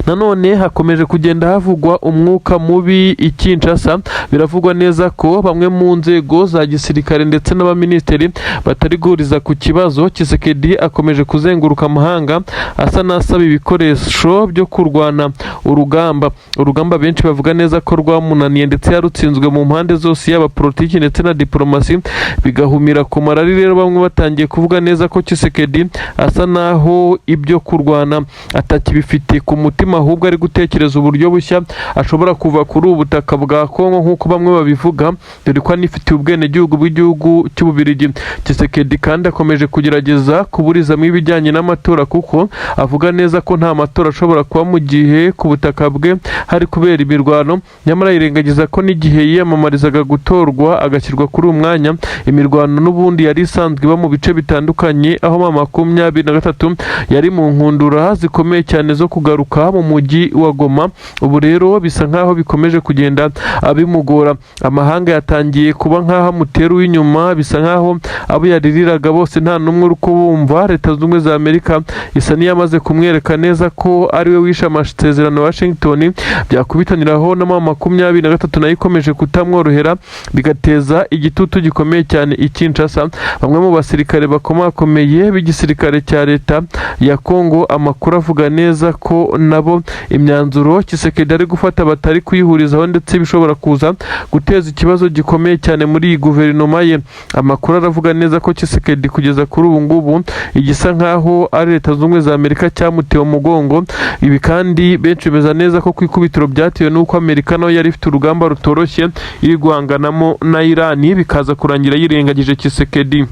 Nanone hakomeje kugenda havugwa umwuka mubi i Kinshasa. Biravugwa neza ko bamwe mu nzego za gisirikare ndetse n'abaminisitiri batari guhuriza ku kibazo. Tshisekedi akomeje kuzenguruka amahanga asa n'asaba ibikoresho byo kurwana urugamba benshi bavuga neza ko rwamunaniye, ndetse yarutsinzwe mu mpande zose, yaba politiki ndetse na diplomasi, bigahumira ku marari. Rero bamwe batangiye kuvuga neza ko Tshisekedi asa naho ibyo kurwana atakibifite ku mutima, ahubwo ari gutekereza uburyo bushya ashobora kuva kuri ubu butaka bwa Kongo, nk'uko bamwe babivuga, dore ko anifitiye ubwenegihugu bw'igihugu cy'Ububirigi. Tshisekedi kandi akomeje kugerageza kuburizamo ibijyanye n'amatora, kuko avuga neza ko nta matora ashobora kuba mu gihe ku butaka bwe hari kubera imirwano. Nyamara yirengagiza ko n'igihe yiyamamarizaga gutorwa agashyirwa kuri uyu mwanya, imirwano n'ubundi yari isanzwe iba mu bice bitandukanye, aho M23 yari mu nkundura zikomeye cyane zo kugaruka mu mujyi wa Goma. Ubu rero bisa nkaho bikomeje kugenda bimugora. Amahanga yatangiye kuba nkaho amutera uw'inyuma, bisa nkaho abo yaririraga bose nta n'umwe uri kubumva. Leta Zunze Ubumwe za Amerika isa n'iyamaze kumwereka neza ko ariwe wishe amasezerano ya Washington. Byakubitaniraho na M23 nayo ikomeje kutamworohera, bigateza igitutu gikomeye cyane i Kinshasa. Bamwe mu basirikare bakomakomeye b'igisirikare cya leta ya Kongo, amakuru avuga neza ko nabo imyanzuro Tshisekedi ari gufata batari kuyihurizaho, ndetse bishobora kuza guteza ikibazo gikomeye cyane muri iyi guverinoma ye. Amakuru aravuga neza ko Tshisekedi kugeza kuri ubu ngubu igisa nkaho ari Leta Zunze Ubumwe za Amerika cyamuteye umugongo. Ibi kandi benshi bemeza neza ko ku ikubitiro byatewe n'uko Amerika nayo yari ifite urugamba rutoroshye iri guhanganamo na Irani, bikaza kurangira yirengagije Tshisekedi.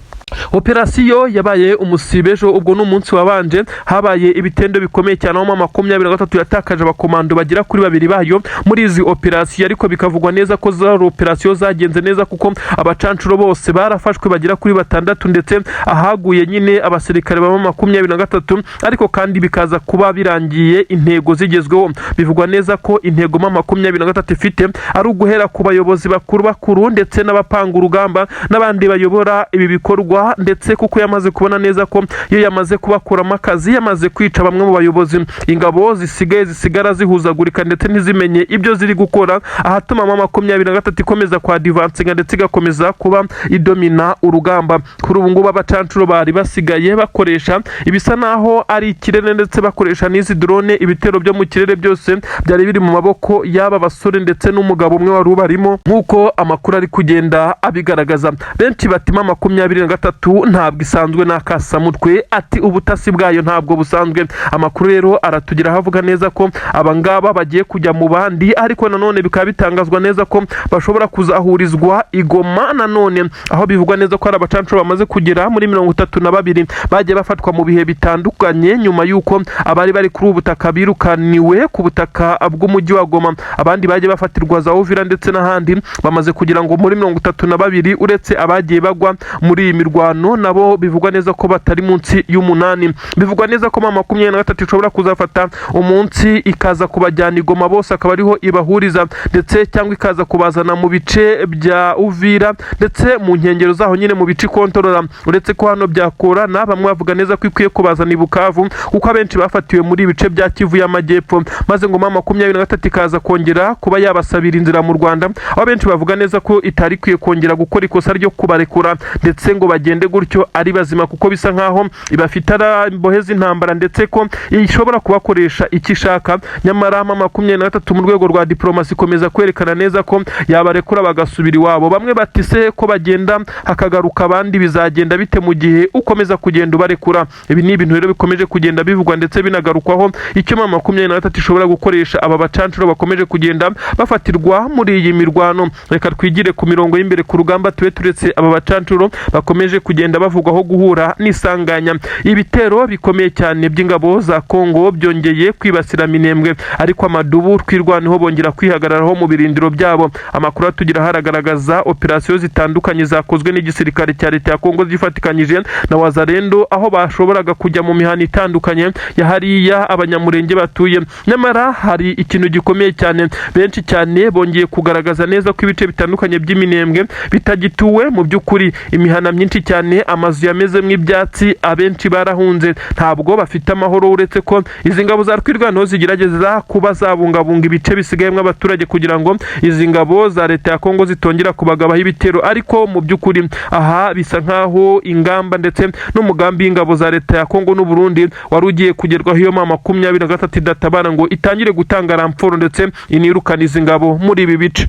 Operasiyo yabaye umusibe ejo, ubwo ni umunsi wabanje, habaye ibitendo bikomeye cyane, aho M23 yatakaje abakomando bagera kuri babiri bayo muri izi operasiyo. Ariko bikavugwa neza ko zari operasiyo zagenze neza, kuko abacancuro bose barafashwe bagera kuri batandatu, ndetse ahaguye nyine abasirikare ba M23, ariko kandi bikaza kuba birangiye intego zigezweho. Bivugwa neza ko intego M23 ifite ari uguhera ku bayobozi bakuru bakuru ndetse n'abapanga urugamba n'abandi bayobora ibi bikorwa, ndetse kuko yamaze kubona neza ko iyo yamaze kubakuramo akazi, yamaze kwica bamwe mu bayobozi, ingabo zisigaye zisigara zihuzagurika ndetse ntizimenye ibyo ziri gukora, ahatuma M23 ikomeza kwa advancinga ndetse igakomeza kuba idomina urugamba. Kuri ubu ngubu abacancuro bari basigaye bakoresha ibisa naho ari ikirere, ndetse bakoresha n'izi drone. Ibitero byo mu kirere byose byari biri mu maboko y'aba basore ndetse n'umugabo umwe wari ubarimo, nk'uko amakuru ari kugenda abigaragaza. Benshi bati M23 ntabwo isanzwe n'akasamutwe, ati ubutasi bwayo ntabwo busanzwe. Amakuru rero aratugeraho avuga neza ko abangaba bagiye kujya mu bandi, ariko nanone bikaba bitangazwa neza ko bashobora kuzahurizwa i Goma nanone, aho bivugwa neza ko hari abacancuro bamaze kugera muri 32 bagiye bafatwa mu bihe bitandukanye, nyuma y'uko abari bari kuri ubu butaka birukaniwe ku butaka bw'umujyi wa Goma, abandi bagiye bafatirwa za Uvira ndetse n'ahandi. Bamaze kugira ngo muri 32, uretse abagiye bagwa muri iyi mirwano, nabo bivugwa neza ko batari munsi y'umunani. Bivugwa neza ko M23 ishobora kuzafata umunsi ikaza kubajyana i Goma bose, akaba ariho ibahuriza, ndetse cyangwa ikaza kubazana mu bice bya Uvira ndetse mu nkengero zaho nyine mu bice ikontorora. Uretse ko hano byakorana, bamwe bavuga neza ko ikwiye kubazana i Bukavu, kuko abenshi bafatiwe muri ibice bya Kivu y'Amajyepfo, maze ngo M23 ikaza kongera kuba yabasabira inzira mu Rwanda, aho benshi bavuga neza ko itari ikwiye kongera gukora ikosa ryo kubarekura ndetse ngo bagende gutyo ari bazima, kuko bisa nkaho ibafite ari imbohe z'intambara, ndetse ko ishobora kubakoresha icyo ishaka. Nyamara M23 mu rwego rwa diplomasi ikomeza kwerekana neza ko yabarekura bagasubira iwabo. Bamwe bati se ko bagenda hakagaruka abandi, bizagenda bite mu gihe ukomeza kugenda ubarekura? Ibi ni ibintu rero bikomeje kugenda bivugwa ndetse binagarukwaho, icyo M23 ishobora gukoresha aba bacancuro bakomeje kugenda bafatirwa muri iyi mirwano. Reka twigire ku mirongo y'imbere ku rugamba, tube turetse aba bacancuro bakomeje kugenda bavugwaho guhura n'isanganya. Ibitero bikomeye cyane by'ingabo za Kongo byongeye kwibasira Minembwe, ariko amadubu Twirwaneho bongera kwihagararaho mu birindiro byabo. Amakuru atugira haragaragaza operasiyo zitandukanye zakozwe n'igisirikare cya leta ya Kongo zifatikanyije na Wazalendo, aho bashoboraga kujya mu mihanda itandukanye ya hariya Abanyamurenge batuye. Nyamara hari ikintu gikomeye cyane, benshi cyane bongeye kugaragaza neza ko ibice bitandukanye by'Iminembwe bitagituwe mu by'ukuri, imihana myinshi. Benshi cyane amazu yamezemo ibyatsi, abenshi barahunze, ntabwo bafite amahoro, uretse ko izi ngabo za Twirwaneho zigerageza kuba zabungabunga ibice bisigayemo abaturage kugira ngo izi ngabo za leta ya Kongo zitongera kubagabaho ibitero. Ariko mu by'ukuri aha bisa nkaho ingamba ndetse n'umugambi w'ingabo za leta ya Kongo n'u Burundi wari ugiye kugerwaho iyo M23 idatabara ngo itangire gutanga renfort ndetse inirukana izi ngabo muri ibi bice.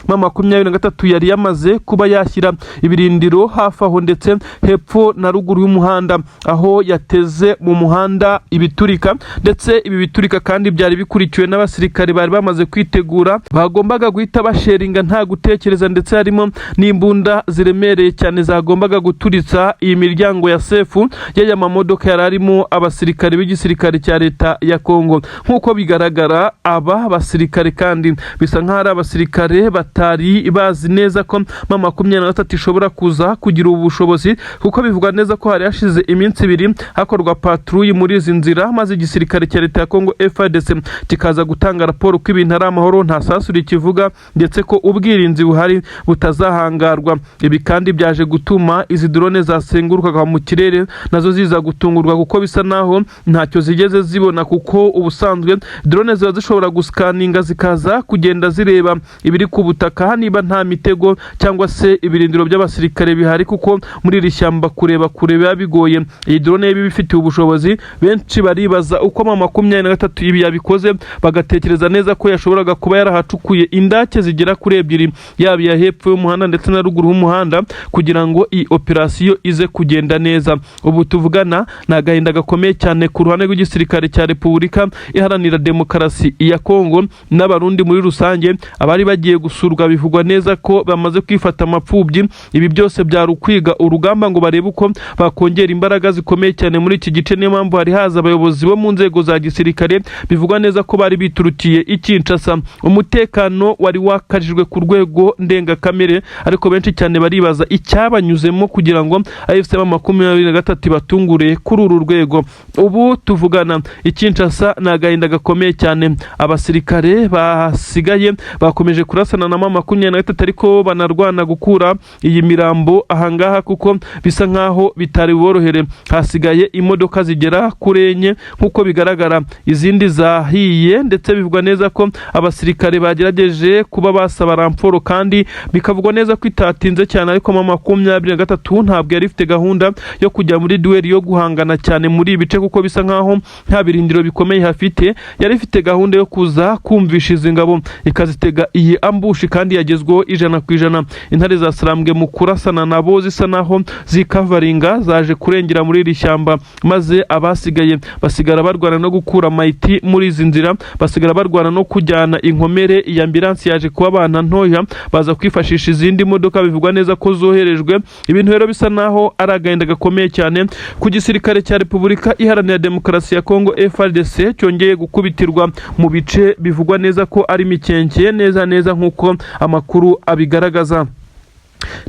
M23 yari yamaze kuba yashyira ibirindiro hafi aho ndetse hepfo na ruguru y'umuhanda, aho yateze mu muhanda ibiturika, ndetse ibi biturika kandi byari bikurikiwe n'abasirikare bari bamaze kwitegura, bagombaga guhita basheringa nta gutekereza, ndetse harimo n'imbunda ziremereye cyane zagombaga guturitsa iyi miryango ya safe y'aya mamodoka yari arimo abasirikare b'igisirikare cya leta ya Kongo. Nk'uko bigaragara, aba basirikare kandi bisa nk'aho ari abasirikare batari bazi neza ko M23 ishobora kuza kugira ubu bushobozi, kuko bivugwa neza ko hari hashize iminsi 2 hakorwa patrouille muri izi nzira, maze igisirikare cya leta ya Kongo FARDC kikaza gutanga raporo ko ibintu ari amahoro, nta sasu rikivuga, ndetse ko ubwirinzi buhari butazahangarwa. Ibi kandi byaje gutuma izi drone zasengurukaga mu kirere nazo ziza gutungurwa, kuko bisa naho ntacyo zigeze zibona, kuko ubusanzwe drone ziba zishobora gusikaninga zikaza kugenda zireba ibiri ku butaka niba nta mitego cyangwa se ibirindiro by'abasirikare bihari, kuko muri iri shyamba kureba kure biba bigoye. Iyi drone iba ibifitiye ubushobozi. Benshi baribaza uko M23 ibi yabikoze, bagatekereza neza ko yashoboraga kuba yarahacukuye indake zigera kuri ebyiri, yaba iya hepfo y'umuhanda ndetse na ruguru y'umuhanda, kugira ngo iyi operasiyo ize kugenda neza. Ubu tuvugana ni agahinda gakomeye cyane ku ruhande rw'igisirikare cya Repubulika Iharanira Demokarasi ya Kongo n'Abarundi muri rusange. Abari bagiye gusurwa bivugwa neza ko bamaze kwifata amapfubyi. Ibi byose byari ukwiga urugamba ngo barebe uko bakongera imbaraga zikomeye cyane muri iki gice. Niyo mpamvu hari haza abayobozi bo mu nzego za gisirikare, bivugwa neza ko bari biturukiye i Kinshasa. Umutekano wari wakajijwe ku rwego ndengakamere, ariko benshi cyane baribaza icyabanyuzemo kugira ngo AFC M23 ibatungure kuri uru rwego. Ubu tuvugana i Kinshasa ni agahinda gakomeye cyane. Abasirikare basigaye bakomeje kurasana na M23, ariko banarwana gukura iyi mirambo ahangaha, kuko bisa nkaho bitari buborohere. Hasigaye imodoka zigera kuri enye nk'uko bigaragara, izindi zahiye, ndetse bivugwa neza ko abasirikare bagerageje kuba basaba renfort, kandi bikavugwa neza ko itatinze cyane. Ariko M23 ntabwo yari ifite gahunda yo kujya muri duel yo guhangana cyane muri ibi bice, kuko bisa nkaho nta birindiro bikomeye hafite. Yari ifite gahunda yo kuza kumvisha izi ngabo, ikazitega iyi ambush, kandi yagezweho 100%. Intare zasarambwe mu kurasana nabo zisa naho zikavaringa, zaje kurengera muri iri shyamba, maze abasigaye basigara barwana no gukura mayiti muri izi nzira, basigara barwana no kujyana inkomere. Iyi ambulance yaje kuba abana ntoya, baza kwifashisha izindi modoka bivugwa neza ko zoherejwe. Ibintu rero bisa naho ari agahinda gakomeye cyane ku gisirikare cya Repubulika Iharanira Demokarasi ya Kongo FARDC, cyongeye gukubitirwa mu bice bivugwa neza ko ari Mikenke neza neza nk'uko amakuru abigaragaza.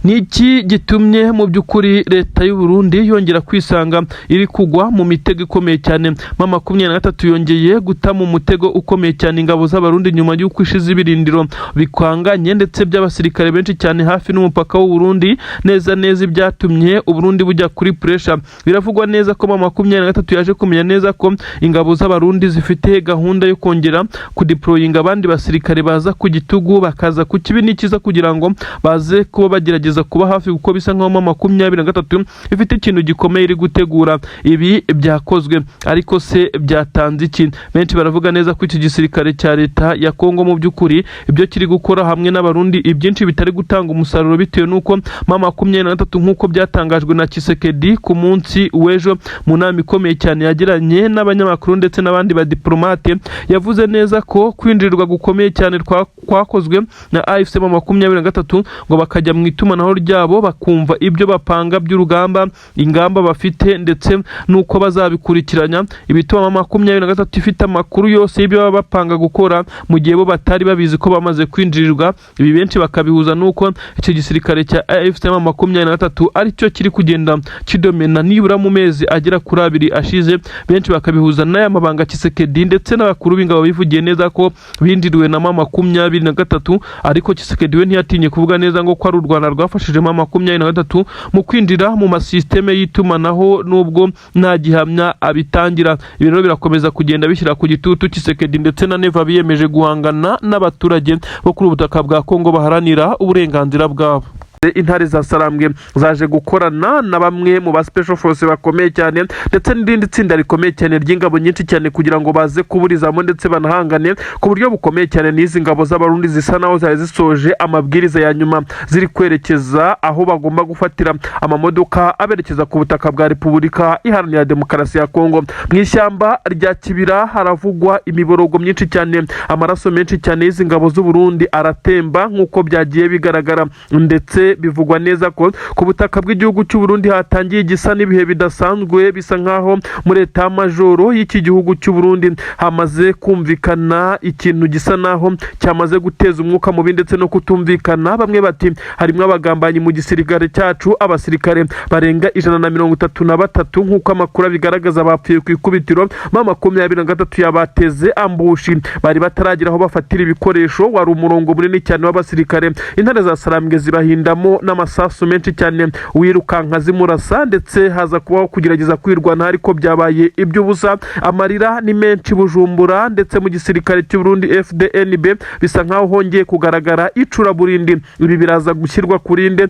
Ni iki gitumye mu by'ukuri leta y'u Burundi yongera kwisanga iri kugwa mu mitego ikomeye cyane? M23 yongeye guta mu mutego ukomeye cyane ingabo z'Abarundi nyuma y'uko ishize ibirindiro bikanganye ndetse by'abasirikare benshi cyane hafi n'umupaka w'u Burundi neza neza, ibyatumye Uburundi bujya kuri pressure. Biravugwa neza ko M23 yaje kumenya neza ko ingabo z'Abarundi zifite gahunda yo kongera kudeployinga abandi basirikare baza ku gitugu, bakaza ku kibi n'ikiza, kugira ngo baze kuba bagerageza kuba hafi, kuko bisa nkaho M23 ifite ikintu gikomeye iri gutegura. Ibi byakozwe, ariko se byatanze iki? Benshi baravuga neza ko iki gisirikare cya leta ya Kongo mu by'ukuri ibyo kiri gukora hamwe n'Abarundi ibyinshi bitari gutanga umusaruro, bitewe n'uko M23, nk'uko byatangajwe na Tshisekedi ku munsi w'ejo mu nama ikomeye cyane yagiranye n'abanyamakuru ndetse n'abandi badiplomate, yavuze neza ko kwinjirirwa gukomeye cyane kwakozwe na AFC M23, ngo bakajya mu itumanaho ryabo bakumva ibyo bapanga by'urugamba, ingamba bafite ndetse n'uko bazabikurikiranya. Ibituma M23 ifite amakuru yose y'ibyo baba bapanga gukora, mu gihe bo batari babizi ko bamaze kwinjirirwa. Ibi benshi bakabihuza n'uko icyo gisirikare cya AFC M23 aricyo kiri kugenda kidomena nibura mu mezi agera kuri 2 ashize. Benshi bakabihuza n'aya mabanga Tshisekedi ndetse n'abakuru b'ingabo bivugiye neza ko binjiriwe na M23, ariko Tshisekedi we ntiyatinye kuvuga neza ngo ko ari u Rwanda. Rwanda rwafashije M23 mu kwinjira mu masisiteme y'itumanaho, nubwo nta gihamya abitangira. Ibi rero birakomeza kugenda bishyira ku gitutu Tshisekedi ndetse na Neva biyemeje guhangana n'abaturage bo kuri ubu butaka bwa Kongo baharanira uburenganzira bwabo. Intare za Sarambwe zaje gukorana na bamwe mu ba special force bakomeye cyane, ndetse n'irindi tsinda rikomeye cyane ry'ingabo nyinshi cyane, kugira ngo baze kuburizamo ndetse banahangane ku buryo bukomeye cyane n'izi ngabo z'Abarundi zisa naho zari zisoje amabwiriza ya nyuma, ziri kwerekeza aho bagomba gufatira amamodoka aberekeza ku butaka bwa Repubulika Iharanira Demokarasi ya Kongo. Mu ishyamba rya Kibira haravugwa imiborogo myinshi cyane, amaraso menshi cyane y'izi ngabo z'u Burundi aratemba nk'uko byagiye bigaragara, ndetse bivugwa neza ko ku butaka bw'igihugu cy'u Burundi hatangiye igisa n'ibihe bidasanzwe. Bisa nkaho muri état-major y'iki gihugu cy'u Burundi hamaze kumvikana ikintu gisa naho cyamaze guteza umwuka mubi ndetse no kutumvikana. Bamwe bati harimo abagambanyi mu gisirikare cyacu. Abasirikare barenga 133, nk'uko amakuru abigaragaza, bapfuye ku ikubitiro. M23 yabateze ambush, bari bataragira aho bafatira ibikoresho. Wari umurongo munini cyane w'abasirikare. Intare za Sarambwe zibahindamo n'amasasu menshi cyane, wirukanka zimurasa, ndetse haza kubaho kugerageza kwirwanaho, ariko byabaye iby'ubusa. Amarira ni menshi Bujumbura, ndetse mu gisirikare cy'u Burundi FDNB bisa nkaho hongeye kugaragara icuraburindi. Ibi biraza gushyirwa ku rinde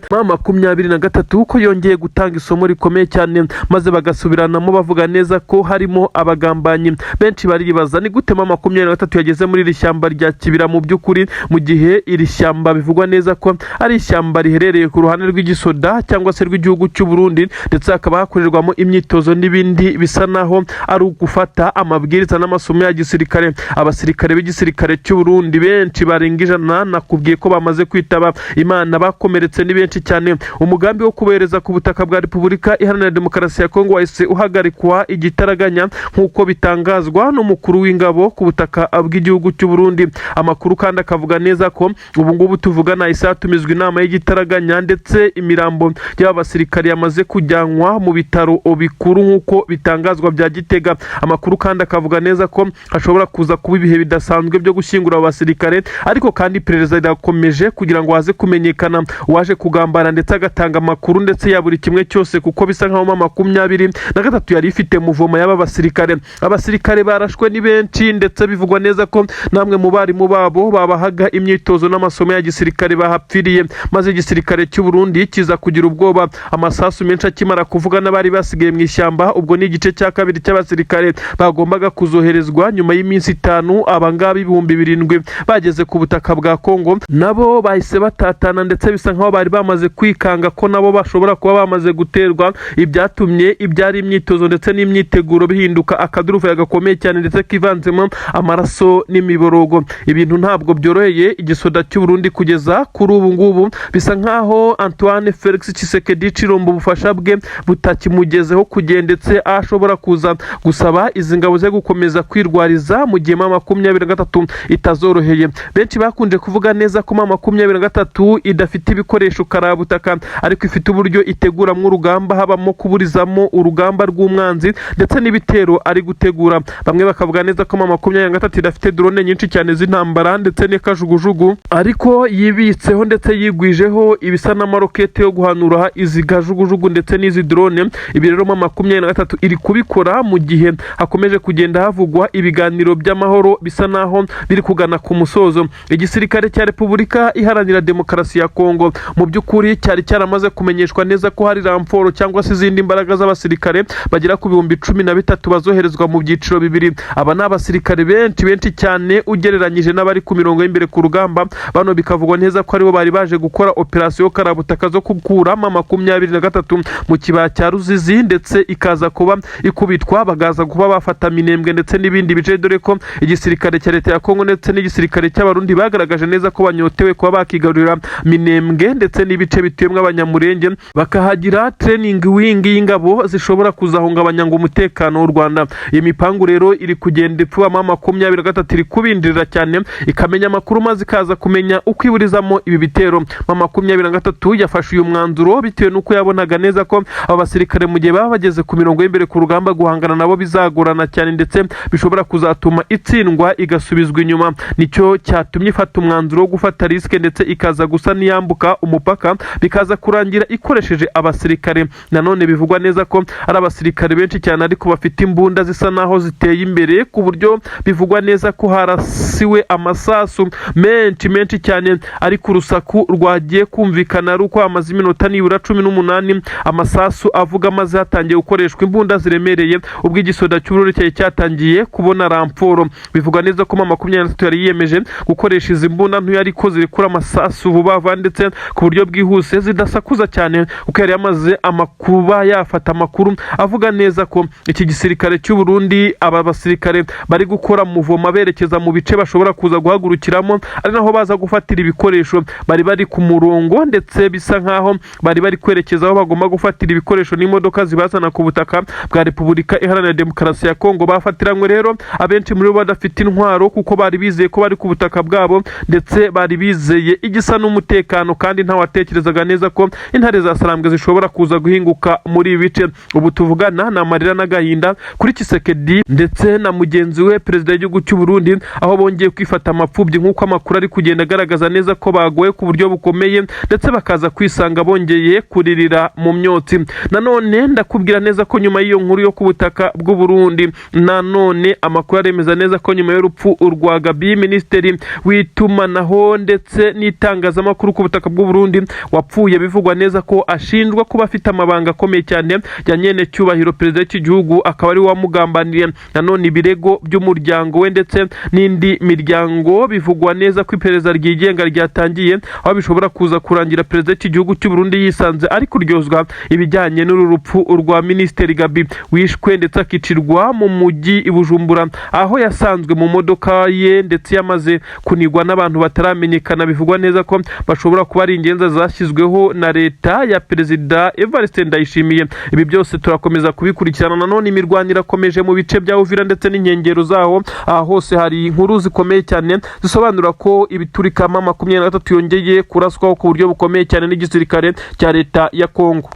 M23 ko yongeye gutanga isomo rikomeye cyane, maze bagasubiranamo bavuga neza ko harimo abagambanyi benshi. Baribaza ni gute M23 yageze muri iri shyamba rya Kibira mu by'ukuri, mu gihe iri shyamba bivugwa neza ko ari ishyamba riherereye ku ruhande rw'igisoda cyangwa se rw'igihugu cy'u Burundi, ndetse hakaba hakorerwamo imyitozo n'ibindi bisa naho ari ugufata amabwiriza n'amasomo ya gisirikare. Abasirikare b'igisirikare cy'u Burundi benshi barenga 100 nakubwiye ko bamaze kwitaba Imana, bakomeretse ni benshi cyane. Umugambi wo kubohereza ku butaka bwa Repubulika Iharanira Demokarasi ya Kongo wahise uhagarikwa igitaraganya, nk'uko bitangazwa n'umukuru w'ingabo ku butaka bw'igihugu cy'u Burundi. Amakuru kandi akavuga neza ko ubu ngubu tuvugana hahise hatumizwa inama y'igitaraganya, ndetse imirambo y'aba basirikare yamaze kujyanwa mu bitaro bikuru, nk'uko bitangazwa, bya Gitega. Amakuru kandi akavuga neza ko hashobora kuza kuba ibihe bidasanzwe byo gushyingura abo basirikare, ariko kandi iperereza rirakomeje kugira ngo haze kumenyekana uwaje kugambana ndetse agatanga amakuru ndetse ya buri kimwe cyose, kuko bisa nkaho M23 yari ifite muvoma y'aba basirikare. Abasirikare barashwe ni benshi, ndetse bivugwa neza ko namwe mu barimu babo babahaga imyitozo n'amasomo ya gisirikare bahapfiriye, maze igisirikare cy'u Burundi kiza kugira ubwoba amasasu menshi akimara kuvuga n'abari basigaye mu ishyamba. Ubwo ni igice cya kabiri cy'abasirikare bagombaga kuzoherezwa nyuma y'iminsi 5. Abangaba 7000 bageze ku butaka bwa Kongo nabo bahise batatana, ndetse bisa nkaho bari bamaze kwikanga ko nabo bashobora kuba bamaze guterwa, ibyatumye ibyari imyitozo ndetse n'imyiteguro bihinduka akaduruvayo gakomeye cyane, ndetse kivanzemo amaraso n'imiborogo. Ibintu ntabwo byoroheye igisoda cy'u Burundi kugeza kuri ubu ngubu. Bisa nkaho Antoine Felix Tshisekedi Tshilombo ubufasha bwe butakimugezeho kugenda, ndetse ashobora kuza gusaba izi ngabo ze gukomeza kwirwariza mu gihe M23 itazoroheye. Benshi bakunze kuvuga neza ko M23 idafite ibikoresho karabutaka, ariko ifite uburyo iteguramo urugamba, habamo kuburizamo urugamba rw'umwanzi ndetse n'ibitero ari gutegura. Bamwe bakavuga neza ko M23 idafite drone nyinshi cyane z'intambara ndetse n'ikajugujugu, ariko yibitseho ndetse yigwijeho ibisa n'amarokete yo guhanura izi kajugujugu ndetse n'izi drone. Ibi rero M23 iri kubikora mu gihe hakomeje kugenda havugwa ibiganiro by'amahoro bisa naho biri kugana ku musozo. Igisirikare cya Repubulika Iharanira Demokarasi ya Kongo mu by'ukuri cyari cyaramaze kumenyeshwa neza ko hari renfort cyangwa se izindi mbaraga z'abasirikare bagera ku 13,000 bazoherezwa mu byiciro bibiri. Aba ni abasirikare benshi benshi cyane ugereranyije n'abari ku mirongo y'imbere ku rugamba. Bano bikavugwa neza ko aribo bari baje gukora operasiyo karabutaka zo gukura M23 mu kibaya cya Ruzizi, ndetse ikaza kuba ikubitwa, bagaza kuba bafata Minembwe ndetse n'ibindi bice, dore ko igisirikare cya leta ya Kongo ndetse n'igisirikare cy'Abarundi bagaragaje neza ko banyotewe kuba bakigarurira Minembwe ndetse n'ibice bituyemo Abanyamurenge, bakahagira training wing y'ingabo zishobora kuzahungabanya ngo umutekano w'u Rwanda. Iyi mipangu rero iri kugenda ipfuba. M23 iri kubindirira cyane, ikamenya amakuru maze ikaza kumenya uko iburizamo ibi bitero. Ma makumyabiri 23 yafashe uyu mwanzuro bitewe n'uko yabonaga neza ko aba basirikare mu gihe baba bageze ku mirongo y'imbere ku rugamba, guhangana nabo bizagorana cyane, ndetse bishobora kuzatuma itsindwa igasubizwa inyuma. Nicyo cyatumye ifata umwanzuro wo gufata risque, ndetse ikaza gusa n'iyambuka umupaka, bikaza kurangira ikoresheje abasirikare. Nanone bivugwa neza ko ari abasirikare benshi cyane, ariko bafite imbunda zisa naho ziteye imbere, ku buryo bivugwa neza ko harasiwe amasasu menshi menshi cyane. Ariko urusaku rwagiye kumvikana ari uko hamaze iminota nibura 18 amasasu avuga, maze hatangiye gukoreshwa imbunda ziremereye, ubwo igisoda cy'Uburundi cyari cyatangiye kubona renfort. Bivugwa neza ko M23 yari yiyemeje gukoresha izi mbunda ntoya, ariko zirekura amasasu vuba vuba ndetse ku buryo bwihuse, zidasakuza cyane, kuko yari yamaze amakuba yafata amakuru avuga neza ko iki gisirikare cy'u Burundi, aba basirikare bari gukora mouvement berekeza mu bice bashobora kuza guhagurukiramo, ari naho baza gufatira ibikoresho. Bari ku murongo, ndetse bisa nkaho bari kwerekeza aho bagomba gufatira ibikoresho n'imodoka zibazana ku butaka bwa Repubulika Iharanira Demokarasi ya Kongo. Bafatiranywe rero abenshi muri bo badafite intwaro, kuko bari bizeye ko bari ku butaka bwabo, ndetse bari bizeye igisa n'umutekano, kandi ntawatekerezaga neza ko intare za Sarambwe zishobora kuza guhinguka muri ibi bice. Ubu tuvugana ni amarira n'agahinda kuri Tshisekedi ndetse na mugenzi we perezida w'igihugu cy'u Burundi, aho bongeye kwifata amapfubyi, nk'uko amakuru ari kugenda agaragaza neza ko bagowe ku buryo bukomeye, ndetse bakaza kwisanga bongeye kuririra mu myotsi. Nanone ndakubwira neza ko nyuma y'iyo nkuru yo ku butaka bw'u Burundi, nanone amakuru aremeza neza ko nyuma y'urupfu rwa Gabi, minisitiri w'itumanaho ndetse n'itangazamakuru ku butaka bw'u Burundi, wapfuye bivugwa neza ko ashinjwa kuba afite amabanga akomeye cyane ya nyene cyubahiro perezida w'iki gihugu, akaba ari we wamugambaniye. Nanone ibirego by'umuryango we ndetse n'indi miryango, bivugwa neza ko iperereza ryigenga ryatangiye, aho bishobora kuza kurangira perezida w'iki gihugu cy'u Burundi yisanze ari kuryozwa ibijyanye n'uru rupfu rwa minisitiri Gabi, wishwe ndetse akicirwa mu mujyi i Bujumbura, aho yasanzwe mu modoka ye ndetse yamaze kunigwa n'abantu bataramenyekana. Bivugwa neza ko bashobora kuba ari ingenza zashyizweho na leta ya perezida Evariste Ndayishimiye. Ibi byose turakomeza kubikurikirana. Nanone imirwano irakomeje mu bice bya Uvira ndetse n'inkengero zaho. Aha hose hari inkuru zikomeye cyane zisobanura ko ibiturika M23 yongeye kuraswaho ku buryo bukomeye cyane n'igisirikare cya leta ya Kongo.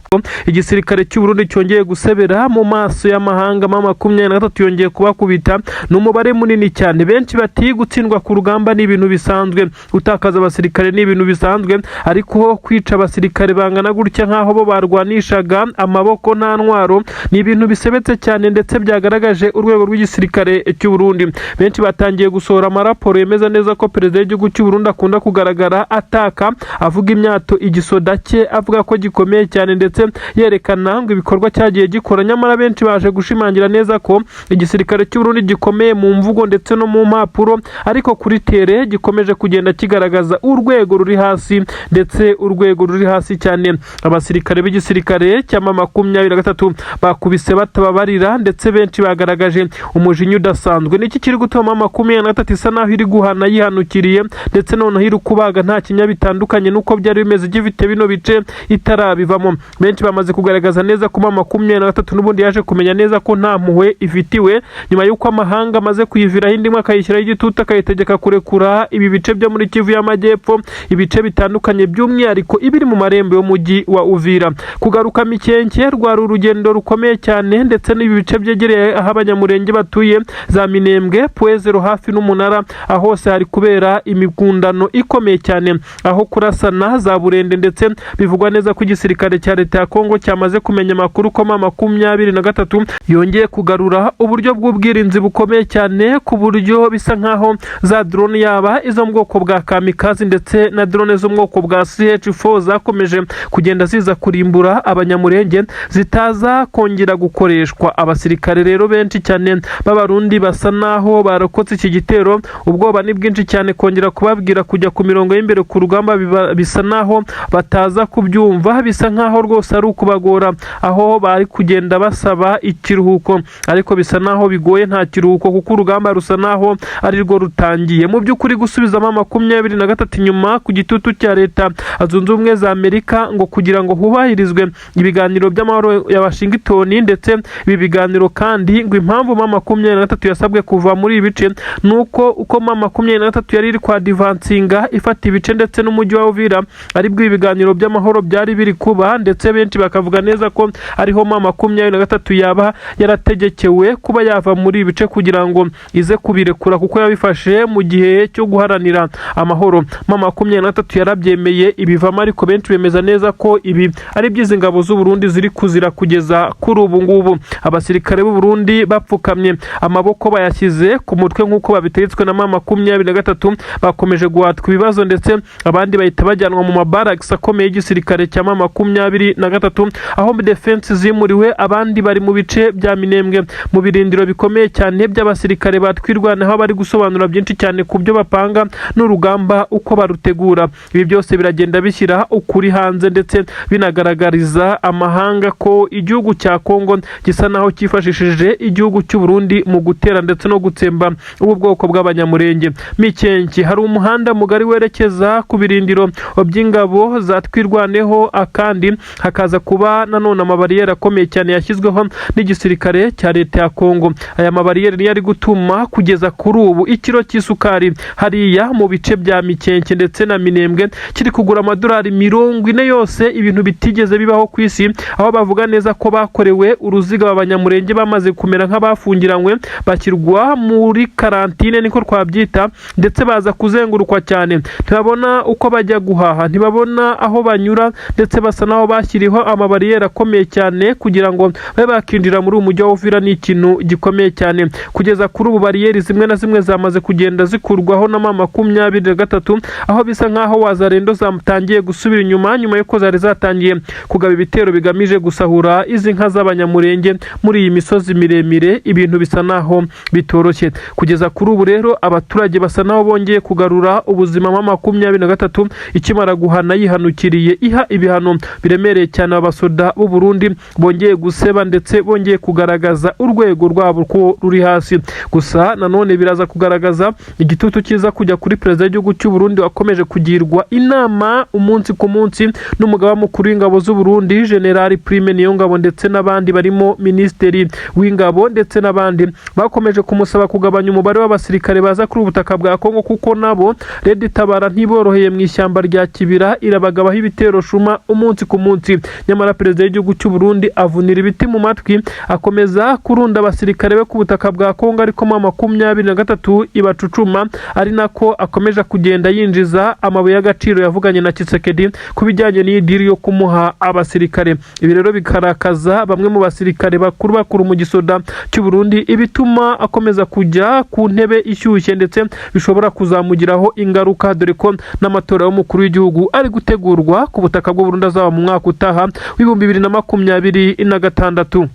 Igisirikare cy'u Burundi cyongeye gusebera mu maso y'amahanga. M23 yongeye kubakubita, ni umubare munini cyane. Benshi bati gutsindwa ku rugamba ni ibintu bisanzwe, gutakaza abasirikare ni ibintu bisanzwe, ariko kwica abasirikare bangana gutya nk'aho bo barwanishaga amaboko nta ntwaro, ni ibintu bisebetse cyane, ndetse byagaragaje urwego rw'igisirikare cy'u Burundi. Benshi batangiye gusohora amaraporo yemeza neza ko perezida w'igihugu cy'u Burundi akunda kugaragara ataka, avuga imyato igisoda cye, avuga ko gikomeye cyane, ndetse yerekana ngo ibikorwa cyagiye gikora. Nyamara benshi baje gushimangira neza ko igisirikare cy'u Burundi gikomeye mu mvugo ndetse no mu mpapuro, ariko kuri terrain gikomeje kugenda kigaragaza urwego ruri hasi, ndetse urwego ruri hasi cyane. Abasirikare b'igisirikare cya M23 bakubise batababarira, ndetse benshi bagaragaje umujinya udasanzwe. Niki kiri gutuma 23 isa naho iri guhana yihanukiriye, ndetse noneho iri kubaga nta kinya, bitandukanye n'uko byari bimeze gifite bino bice itarabivamo? Benshi bamaze kugaragaza neza ko M23 n'ubundi yaje kumenya neza ko nta mpuhwe ifitiwe, nyuma y'uko amahanga amaze kuyiviraho indi imwe, akayishyiraho igitutu, akayitegeka kurekura ibi bice byo muri Kivu y'Amajyepfo, ibice bitandukanye, by'umwihariko ibiri mu marembo y'umujyi wa Uvira. Kugaruka Mikenke rwari urugendo rukomeye cyane, ndetse n'ibi bice byegereye aho Abanyamurenge batuye, za Minembwe, Pwezero hafi n'umunara, aho hose hari kubera imikundano ikomeye cyane, aho kurasana za Burende. Ndetse bivugwa neza ko igisirikare cya leta ya Kongo cyamaze kumenya amakuru ko M23 yongeye kugarura uburyo bw'ubwirinzi bukomeye cyane, ku buryo bisa nkaho za drone, yaba izo mu bwoko bwa kamikazi ndetse na drone zo mu bwoko bwa CH4 zakomeje kugenda ziza kurimbura Abanyamurenge, zitaza kongera gukoreshwa. Abasirikare rero benshi cyane b'Abarundi basa naho barokotse iki gitero. Ubwoba ni bwinshi cyane. Kongera kubabwira kujya ku mirongo y'imbere ku rugamba bisa naho bataza kubyumva, bisa nkaho rwose ari ukubagora, aho bari kugenda basaba ikiruhuko, ariko bisa naho bigoye, nta kiruhuko, kuko urugamba rusa naho ari rwo rutangiye. Mu by'ukuri gusubizamo 23 inyuma ku gitutu cya Leta Zunze Ubumwe za Amerika, ngo kugira ngo hubahirizwe ibiganiro by'amahoro ya Washington, ndetse ibi biganiro kandi ngo impamvu M23 yasabwe kuva muri ibi bice ni uko uko M23 yari iri kwadvancinga ifata ibice ndetse n'umujyi wa Uvira. aribwo ibiganiro by'amahoro byari biri kuba, ndetse benshi bakavuga neza ko ariho M23 yaba yarategekewe kuba yava muri ibi bice kugira ngo ize kubirekura, kuko yabifashe mu gihe cyo guharanira amahoro. M23 yarabyemeye ibivamo, ariko benshi bemeza neza ko ibi ari by'izi ngabo z'u Burundi ziri kuzira kugeza kuri ubu ngubu. Abasirikare b'u Burundi bapfukamye, amaboko bayashyize ku mutwe nk'uko babitegetswe na M23, bakomeje guhatwa ibibazo, ndetse abandi bahita bajyanwa mu mabaragisi akomeye y'igisirikare cya M23, aho defense zimuriwe. Abandi bari mu bice bya Minembwe mu birindiro bikomeye cyane by'abasirikare batwirwanaho, bari gusobanura byinshi cyane ku byo bapanga n'urugamba uko barutegura. Ibi byose biragenda bishyira ukuri hanze, ndetse binagaragariza amahanga ko igihugu cya Kongo gisa naho cyifashishije igihugu cy'u Burundi mu gutera ndetse no gutsemba ubu bwoko bw'Abanyamurenge. Mikenke hari umuhanda mugari werekeza ku birindiro by'ingabo za Twirwaneho, akandi hakaza kuba nanone amabariyeri akomeye cyane yashyizweho n'igisirikare cya leta ya Kongo. Aya mabariyeri niyo ari gutuma kugeza kuri ubu ikiro cy'isukari hariya mu bice bya Mikenke ndetse na Minembwe kiri kugura amadolari 40 yose, ibintu bitigeze bibaho ku isi, aho bavuga neza ko bakorewe uruziga. Abanyamurenge bamaze kumera nk'abafungiranywe, bashyirwa muri karantine niko twabyita, ndetse baza kuzengurukwa cyane, ntibabona uko bajya guhaha, ntibabona aho banyura, ndetse basa naho bashyiriweho amabariyeri akomeye cyane kugira ngo babe bakinjira muri uyu mujyi wa Uvira. Ni ikintu gikomeye cyane. Kugeza kuri ubu bariyeri zimwe na zimwe zamaze kugenda zikurwaho na M23, aho bisa nkaho Wazalendo zatangiye gusubira inyuma nyuma y'uko zari zatangiye kugaba ibitero bigamije gusahura izi nka z'Abanyamurenge muri iyi misozi miremire. Ibintu bisa naho bitoroshye kugeza kuri ubu. Rero abaturage basa naho bongeye kugarura ubuzima. M23 ikimara guhana yihanukiriye, iha ibihano biremereye cyane abasoda b'u Burundi bongeye guseba, ndetse bongeye kugaragaza urwego rwabo ko ruri hasi. Gusa nanone biraza kugaragaza igitutu cyiza kujya kuri perezida w'igihugu cy'u Burundi, wakomeje kugirwa inama umunsi ku munsi n'umugaba mukuru w'ingabo z'u Burundi, General Prime Niyongabo, ndetse n'abandi barimo minisitiri w'ingabo ndetse n'abandi bakomeje kumusaba kugabanya umubare w'abasirikare baza kuri ubutaka bwa Kongo, kuko nabo Red Tabara ntiboroheye mu ishyamba rya Kibira, irabagabaho ibitero shuma umunsi ku munsi. Nyamara perezida w'igihugu cy'u Burundi avunira ibiti mu matwi, akomeza kurunda abasirikare be ku butaka bwa Kongo, ariko M23 ibacucuma, ari nako akomeje kugenda yinjiza amabuye y'agaciro yavuganye na Tshisekedi ku bijyanye n'iyi deal yo kumuha abasirikare. Ibi rero bikarakaza bamwe mu basirikare bakuru bakuru mu gisoda cy'u Burundi, ibituma akomeza kujya ku ntebe ishyushye, ndetse bishobora kuzamugiraho ingaruka, dore ko n'amatora y'umukuru w'igihugu ari gutegurwa ku butaka bw'u Burundi azaba mu mwaka utaha w'2026.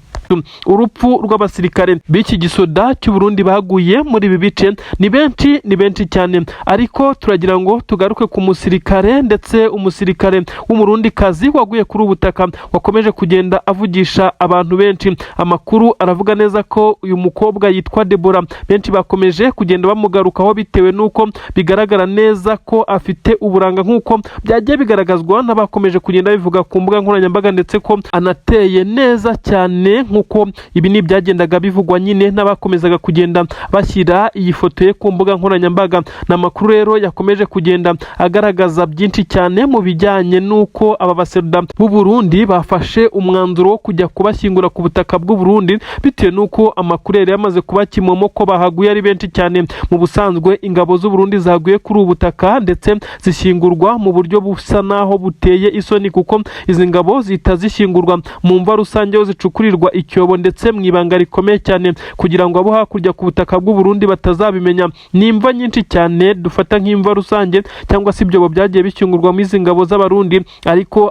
Urupfu rw'abasirikare b'iki gisoda cy'u Burundi baguye muri ibi bice ni benshi, ni benshi cyane, ariko turagira ngo tugaruke ku musirikare, ndetse umusirikare w'Umurundikazi waguye kuri ubu butaka, wakomeje kugenda avugisha abantu benshi. Amakuru aravuga neza ko uyu mukobwa yitwa Debora. Benshi bakomeje kugenda bamugarukaho bitewe n'uko bigaragara neza ko afite uburanga, nk'uko byagiye bigaragazwa n'abakomeje kugenda bivuga ku mbuga nkoranyambaga, ndetse ko anateye neza cyane, nk'uko ibi ni ibyagendaga bivugwa nyine n'abakomezaga kugenda bashyira iyi foto ye ku mbuga nkoranyambaga. Ni amakuru rero yakomeje kugenda agaragaza byinshi cyane mu bijyanye n'uko aba baseruda b'u Burundi bafashe umwanzuro wo kujya kubashyingura ku butaka bw'u Burundi, bitewe n'uko amakuru yari yamaze kuba kimomo ko bahaguye ari benshi cyane. Mu busanzwe ingabo z'u Burundi zaguye kuri ubu butaka ndetse zishyingurwa mu buryo busa naho buteye isoni, kuko izi ngabo zihita zishyingurwa mu mva rusange aho zicukurirwa icyobo, ndetse mu ibanga rikomeye cyane, kugira ngo abo hakurya ku butaka bw'u Burundi batazabimenya. Ni imva nyinshi cyane dufata nk'imva rusange cyangwa se ibyobo byagiye bishyingurwamo izi ngabo z'Abarundi, ariko